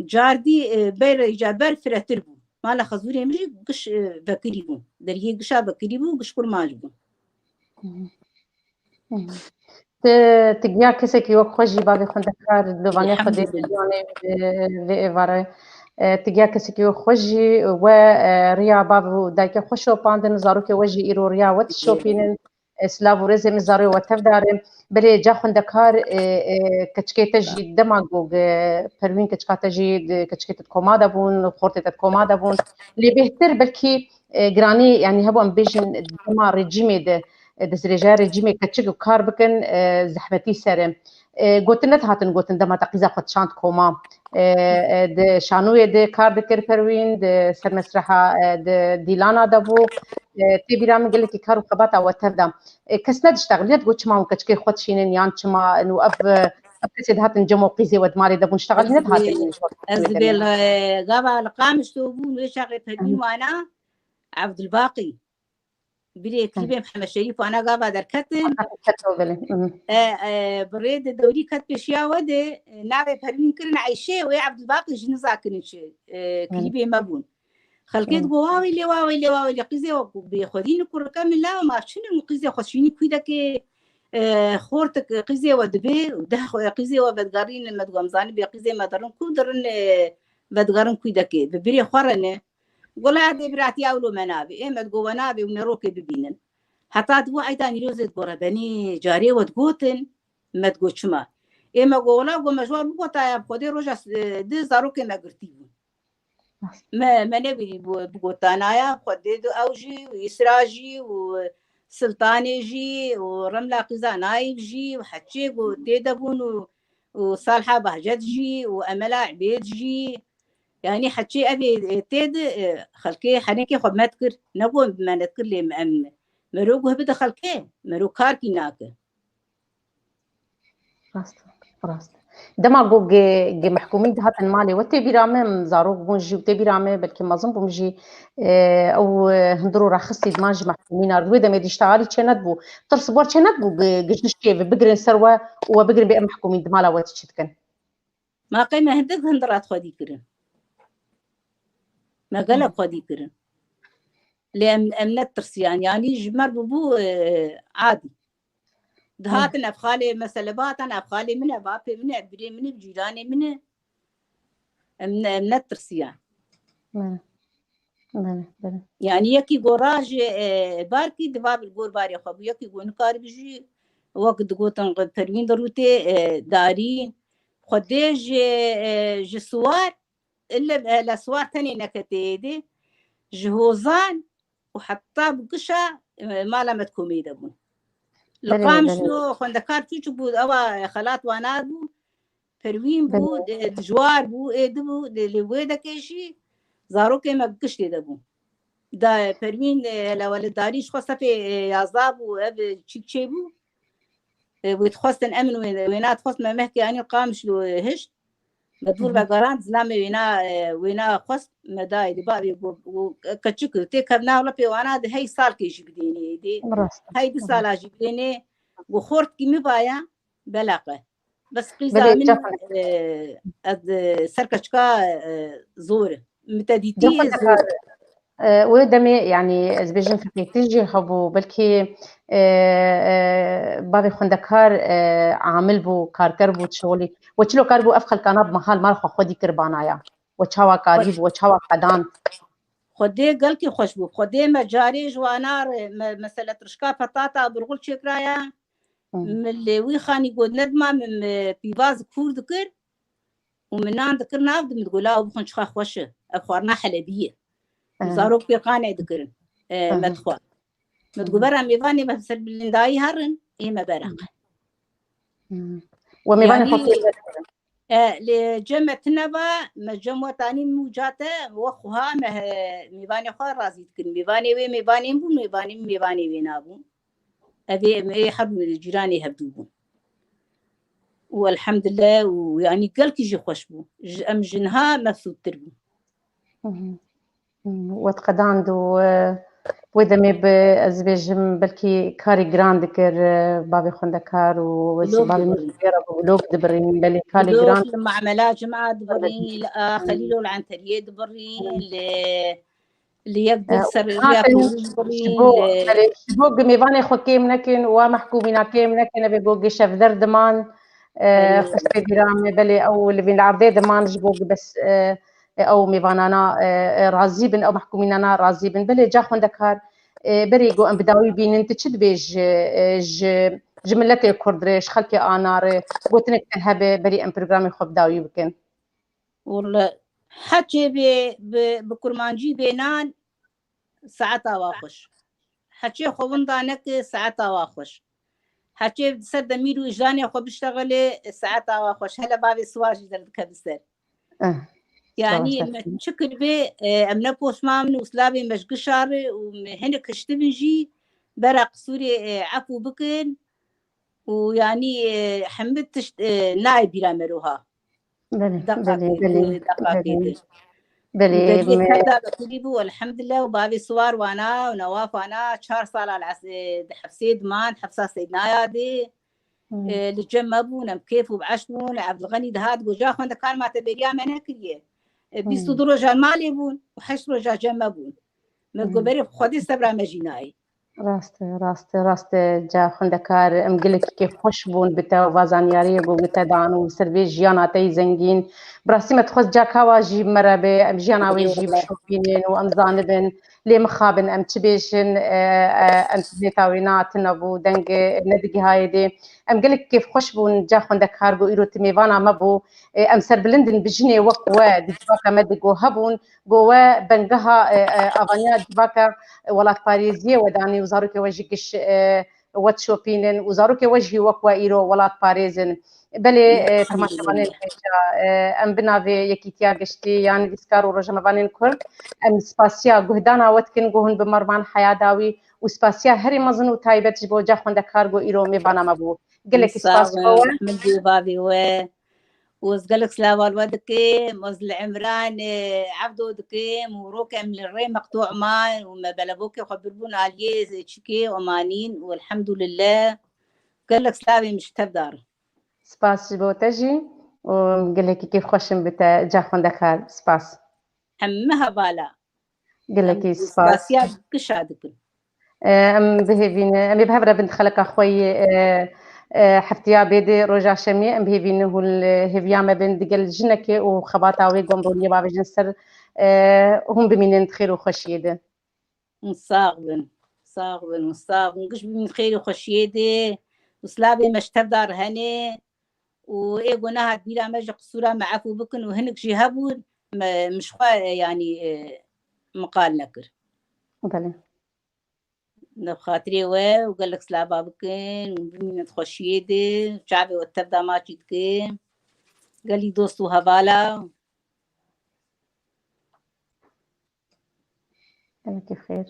cardî, e, ber, îca ber firetir bû. Mala xezûrê min jî giş, e, vekirî bû. Deriyê gişa vekirî bû, giş kurmanc bû. Hı hı. Hı hı. Ti, ti giya kesekî wek xwe jî bavê xwendekar, lovaniya Xwedê, Elhamdülillah. Jiyanê vê, vê êvarê. E, ti giya kesekî wek xwe jî we, e, riya bav û dayikê xwe şopandin, zarokê we jî îro riya we dişopînin. E, silav û rêzê min zarê we tev dare. Belê ca xwendekar, e, e, keçikê te jî dema ku, e, Perwîn keçika te jî di keçikê te di koma de bûn, xortê te di koma de bûn. Lê bêhtir belkî, e, giranî, yanî hebû em bêjin dema rejîmê de, e, destdirêjaya rejîmê keçik û kar bikin, e, zehmetî ser e. E, gotin nedihatin gotin dema te qîza xwe dişand koma. E, e, di şanoyê de kar dikir Perwîn, di ser mesreha, e, di dîlana de bû. E, tê bîra min gelekî kar û xebata we tev da. E, kes nedişta xiliyet got çima hûn keçikê xwe dişînin yan çima, nû ev, ev kesê dihatin cem û qîzê we di malê de bûn, ştexa jî nedihatin. Ez dibê li, gava li Qamişlo bûn, wê çaxê Perwîn wana, Evdilbaqî. Birê klîbê Mihemed Şerîf wana gava derketin. Aha, derketin, belê. Hı hı. E, e, bi rê de dewrî ket pêşiya we de, e, navê Perwîn kirin Eyşê, wê Evdilbaqî jî niza kirin çi, e, Hı. klîbê me bûn. Xelkê Hı. digo, "Wa weylê, wa weylê, wa weylê, qîzê we bê xwedî ni kurike min la, ma çi nin qîzê xwe şînî kûdekê, E, xortik qîzê we dibê, deh xwe qîzê we vedigerînin, me digo, em zanî bê qîzê me dirin ku dirin, e, vedigerin kûdekê, bi birê xwe re ne. Gola dê biratiya wilo me nabê. Ê me digo we nabê û nerokê bibînin. Heta di bo eyda nîrozê digo rebenî carê we digotin, me digo çima. Ê me go wela go me ji we bigotaya bi Xwedê roja, e, di zarokê me girtî bûn. Me, me nebîrî bû, bi gotanaya Xwedê di ew jî û Îsra jî û Siltanê jî û Remla Qîza Nayîv jî û Heçê ku tê de bûn û, û Salha Bahcet jî û Emela Ibêd jî. Yanî Heçê ev ê, ê tê de, e, xelkê henekê xwe met kir. Ne ku me net kir lê em mero guh bide xelkê, mero karkî nake. Rast, rast. Dema ku ge, ge mehkûmîn dihatin malê we tê bîra me, em zarok bûn jî û tê bîra me, belkî mezin bûm jî, e, ew, e, hundir û raxistî diman ji mehkûmîn ard. Wê demê dîşta alî çê nedibû. Tirs bor çê nedibû ge, ge ji nişkê ve bigirin ser we û we bigirin bê em mehkûmîn di mala we çi dikin. Ma qey me hindik hundirat xwedî kirin. Me gelek xwedî kirin. Lê em, em netirsiyan. Yanî ji me bûbû, e, adî. Dihatin ev xalê, mesela bihatan ev xalê min e, bapê min e, birê min e, cîranê min e. Em ne, em netirsiyan. Bele. Bele, bele. Yanî yekî go ra ji, e, barkî diva bi gor barê xwe bû. Yekî go nikaribû jî wek digotin Perwîn di rûtê, e, darî. Xwedê ji, e, ji siwar, ile, e, le siwar tenê neketê êdê. Ji hozan û heta bi gişa, e, mala me di komê de bûn. Li Belê, Qamişlo belê. Xwendekar çûçik bû, ewa xelat wana bû, Perwîn bû, Belê. e, dijwar bû, êdi bû, lê, lê wê dekê jî zarokê me bi giştê de bû. Da Perwîn, e, hele weledarî ji xwe sefê, e, yazda bû, ev, e, çîk çê bû. E, wê dixwestin emin wê, wêna dixwest me mehkê anî Qamişlo, e, hişt. Me dûr vegerand, zilamê wêna, e, wêna xwest me dayê di bavê got, got, keçik, tê kevna wela pê wana di hey salkê jî bidênê êdê. Rast. Hey di sala jî bidênê. Got, xortkî mi vaya, beleqe. Bes qîza Belê, min, cafer. e, ez, e, ser keçika, e, zor e. Min te dîtî Cafer zor e. dekar. E, wê demê, yanî, ez bêjim fiqîtî jî hebû, belkî, e, e, bavê xwendekar, e, amil bû, karker bû, şixulî. We çilo kar bû ev xelkana bi mehal mal xwe xwedî kir banaya. We çawa karî bû, we çawa qedand. Xwedê gelkî xweş bû. Xwedê me carê ji wana re, me, mesela tirşka petata burxul çêkiraya. Hmm. Min lê wî xanî got nedima min, min pîvaz kûr dikir. Û min nan dikir nav di, min digot, "La ew bixwin çiqa xweş e. Ev xwarina helebî ye." Û Aha. zarok pê qanê dikirin. E, Aha. me dixwar. Me digot, Aha. "Bera mêvanê me ser bilindayî herin, ê me bereqe." Hmm. We mêvanê Yanî, xwe pê e, lê cem me tine ba, me cem we tanî mûca te, we xweha me, e, mêvanê xwe razî dikin. Mêvanê wê mêvanê min bû, mêvanê min mêvanê wê nabû. Ev ê, em ê her du cîranê hevdû bûn. Û elhemdulillah û yanî gelkî jî xweş bû. Ji, em ji niha mefsûdtir bûn. Mhm. Mhm. We diqedand û, e, wê demê bi, ez bêjim, belkî karî giran dikir, e, bavê xwendekar û Vlog bavê min dibirîn. Vlog dibirîn, belê karî Vlog giran. Li Mamela Cima dibirîn, li, a, Xelîlo li Enteriyê dibirîn, li Li yek di ser rêya Kurdiş birî, ji bo, belê, ji bo ku mêvanê xwe kêm nekin û wa mehkûmîna kêm nekin, evê ku gişevder diman, e, xwestê bîra me, belê ew li vîn erdê diman, ji bo ku bes, e, ew mêvanana, e, e, razî bin, ew mehkûmînana razî bin. Belê ca xwendekar, e, berê ku em bi dawî bînin, tu çi dibêjî, e, ji, ji miletê Kurd re, ji xelkê ana re, gotinek te hebe, berî em programê xwe bi dawî bikin? Wele heçê bê bi, bi kurmancî bê nan saeta wa xweş. Heçê xwe winda neke saeta wa xweş. Heçê ser demîr û îjanê xwe biştexilê saeta wa xweş. Hele bavê siwar jî derdikeve ser. Eh, Yanî spas, me spas. çi kiribê, e, em ne poşman bin û silavê me ji gişa re û me hinek hiştibin jî bera qisûrê, e, efû bikin û yanî, e, hemî tişt, e, nayê bîra me roha. Belê, Deqakê belê, din, belê, deqakê belê. din. Belê, Belê me- tevda Betûlî bû, elhemdulillah, û bavê Siwar wana û Newaf wana çar sala li es-, e, di hefsê diman, hefsa Seydnaya dê. Hmm. E, li cem me bûn, em kêf û bi eşq bûn, Evdilxenî dihat, got, "Ca xwendekar ma te bêriya me nekiriye." E, Hmm. bîst û du roja li malê bûn û heşt roja cem me bûn. Me Hmm. got, "Berê Xwedê sebra me jî nayê." Rast e, rast e, rast e, ca xwendekar, em gelekî kêfxweş bûn bi te û va zanyariyê ku bi te dan û ser vê jiyana te yî zengîn. Bi rastî me dixwest ca kawa jî bi me re be, em jiyana wê jî bişopînin û em zanibin. Lê mixabin em çi bêjin, e, e, em siznêta wê na tune bû, deng, e, nedigihayê dê. Em gelek kêfxweş bûn, ca xwendekar ku îro tu mêvana me bû. E, em serbilind in bi jinê wek we di civaka me de ku hebûn, ku we bengeha, e, e, avaniya civaka welatparêziyê we danî û zarokê we jî giş, e, we dişopînin û zarokê we jî wek we îro welatparêz in. Belê, e, temaşevanên hêja, e, em bi navê Yekîtiya Giştî ya Nivîskar û Rojnamevanên Kurd, em spasiya guhdana we dikin ku hûn bi me re man heya dawî û spasiya herî mezin û taybet ji bo ca xwendekar ku îro mêvana me bû. Gelekî spas ji bo we. Min dê bavê we. û ez gelek slava li we dikim, ez li Imran, e, Evdo dikim û rok em li rê meqtû ma û me belebokê xwe birbûn aliyê çikê Omanîn û elhamdulillah gelek slavê min ji tev dar. Spas ji bo te jî û gelekî kêfxweş im bi te ca xwendekar. Spas. Hemî hevala. Gelekî spas. Spasiya gişa dikin. E, em bihêvîne, em ê bi hev re bin xeleka xwe yê, e, e, heftiya bê dê roja şemiyê, em bihêvîne hûn li hêviya me bin digel jinekê û xebata wê gomroniyê bavêjin ser, e, hûn bimînin di xêr û xweşiyê de. Hûn sax bin. Sax bin, hûn sax bin. Giş bimîn xêr û xweşiyê de. Û slavê me ji tev dar hene. û ê ku nehat bîra me ji qisûra me efû bikin û hinek jî hebûn, me, min ji xwe, e, yanî, e, min qal nekir. Belê. Li xatirê we û gelek slava bikin û bimînin di xweşiyê de, çavê we tev da maçî dikin. Gelî dost û hevala. Gelekî xêr.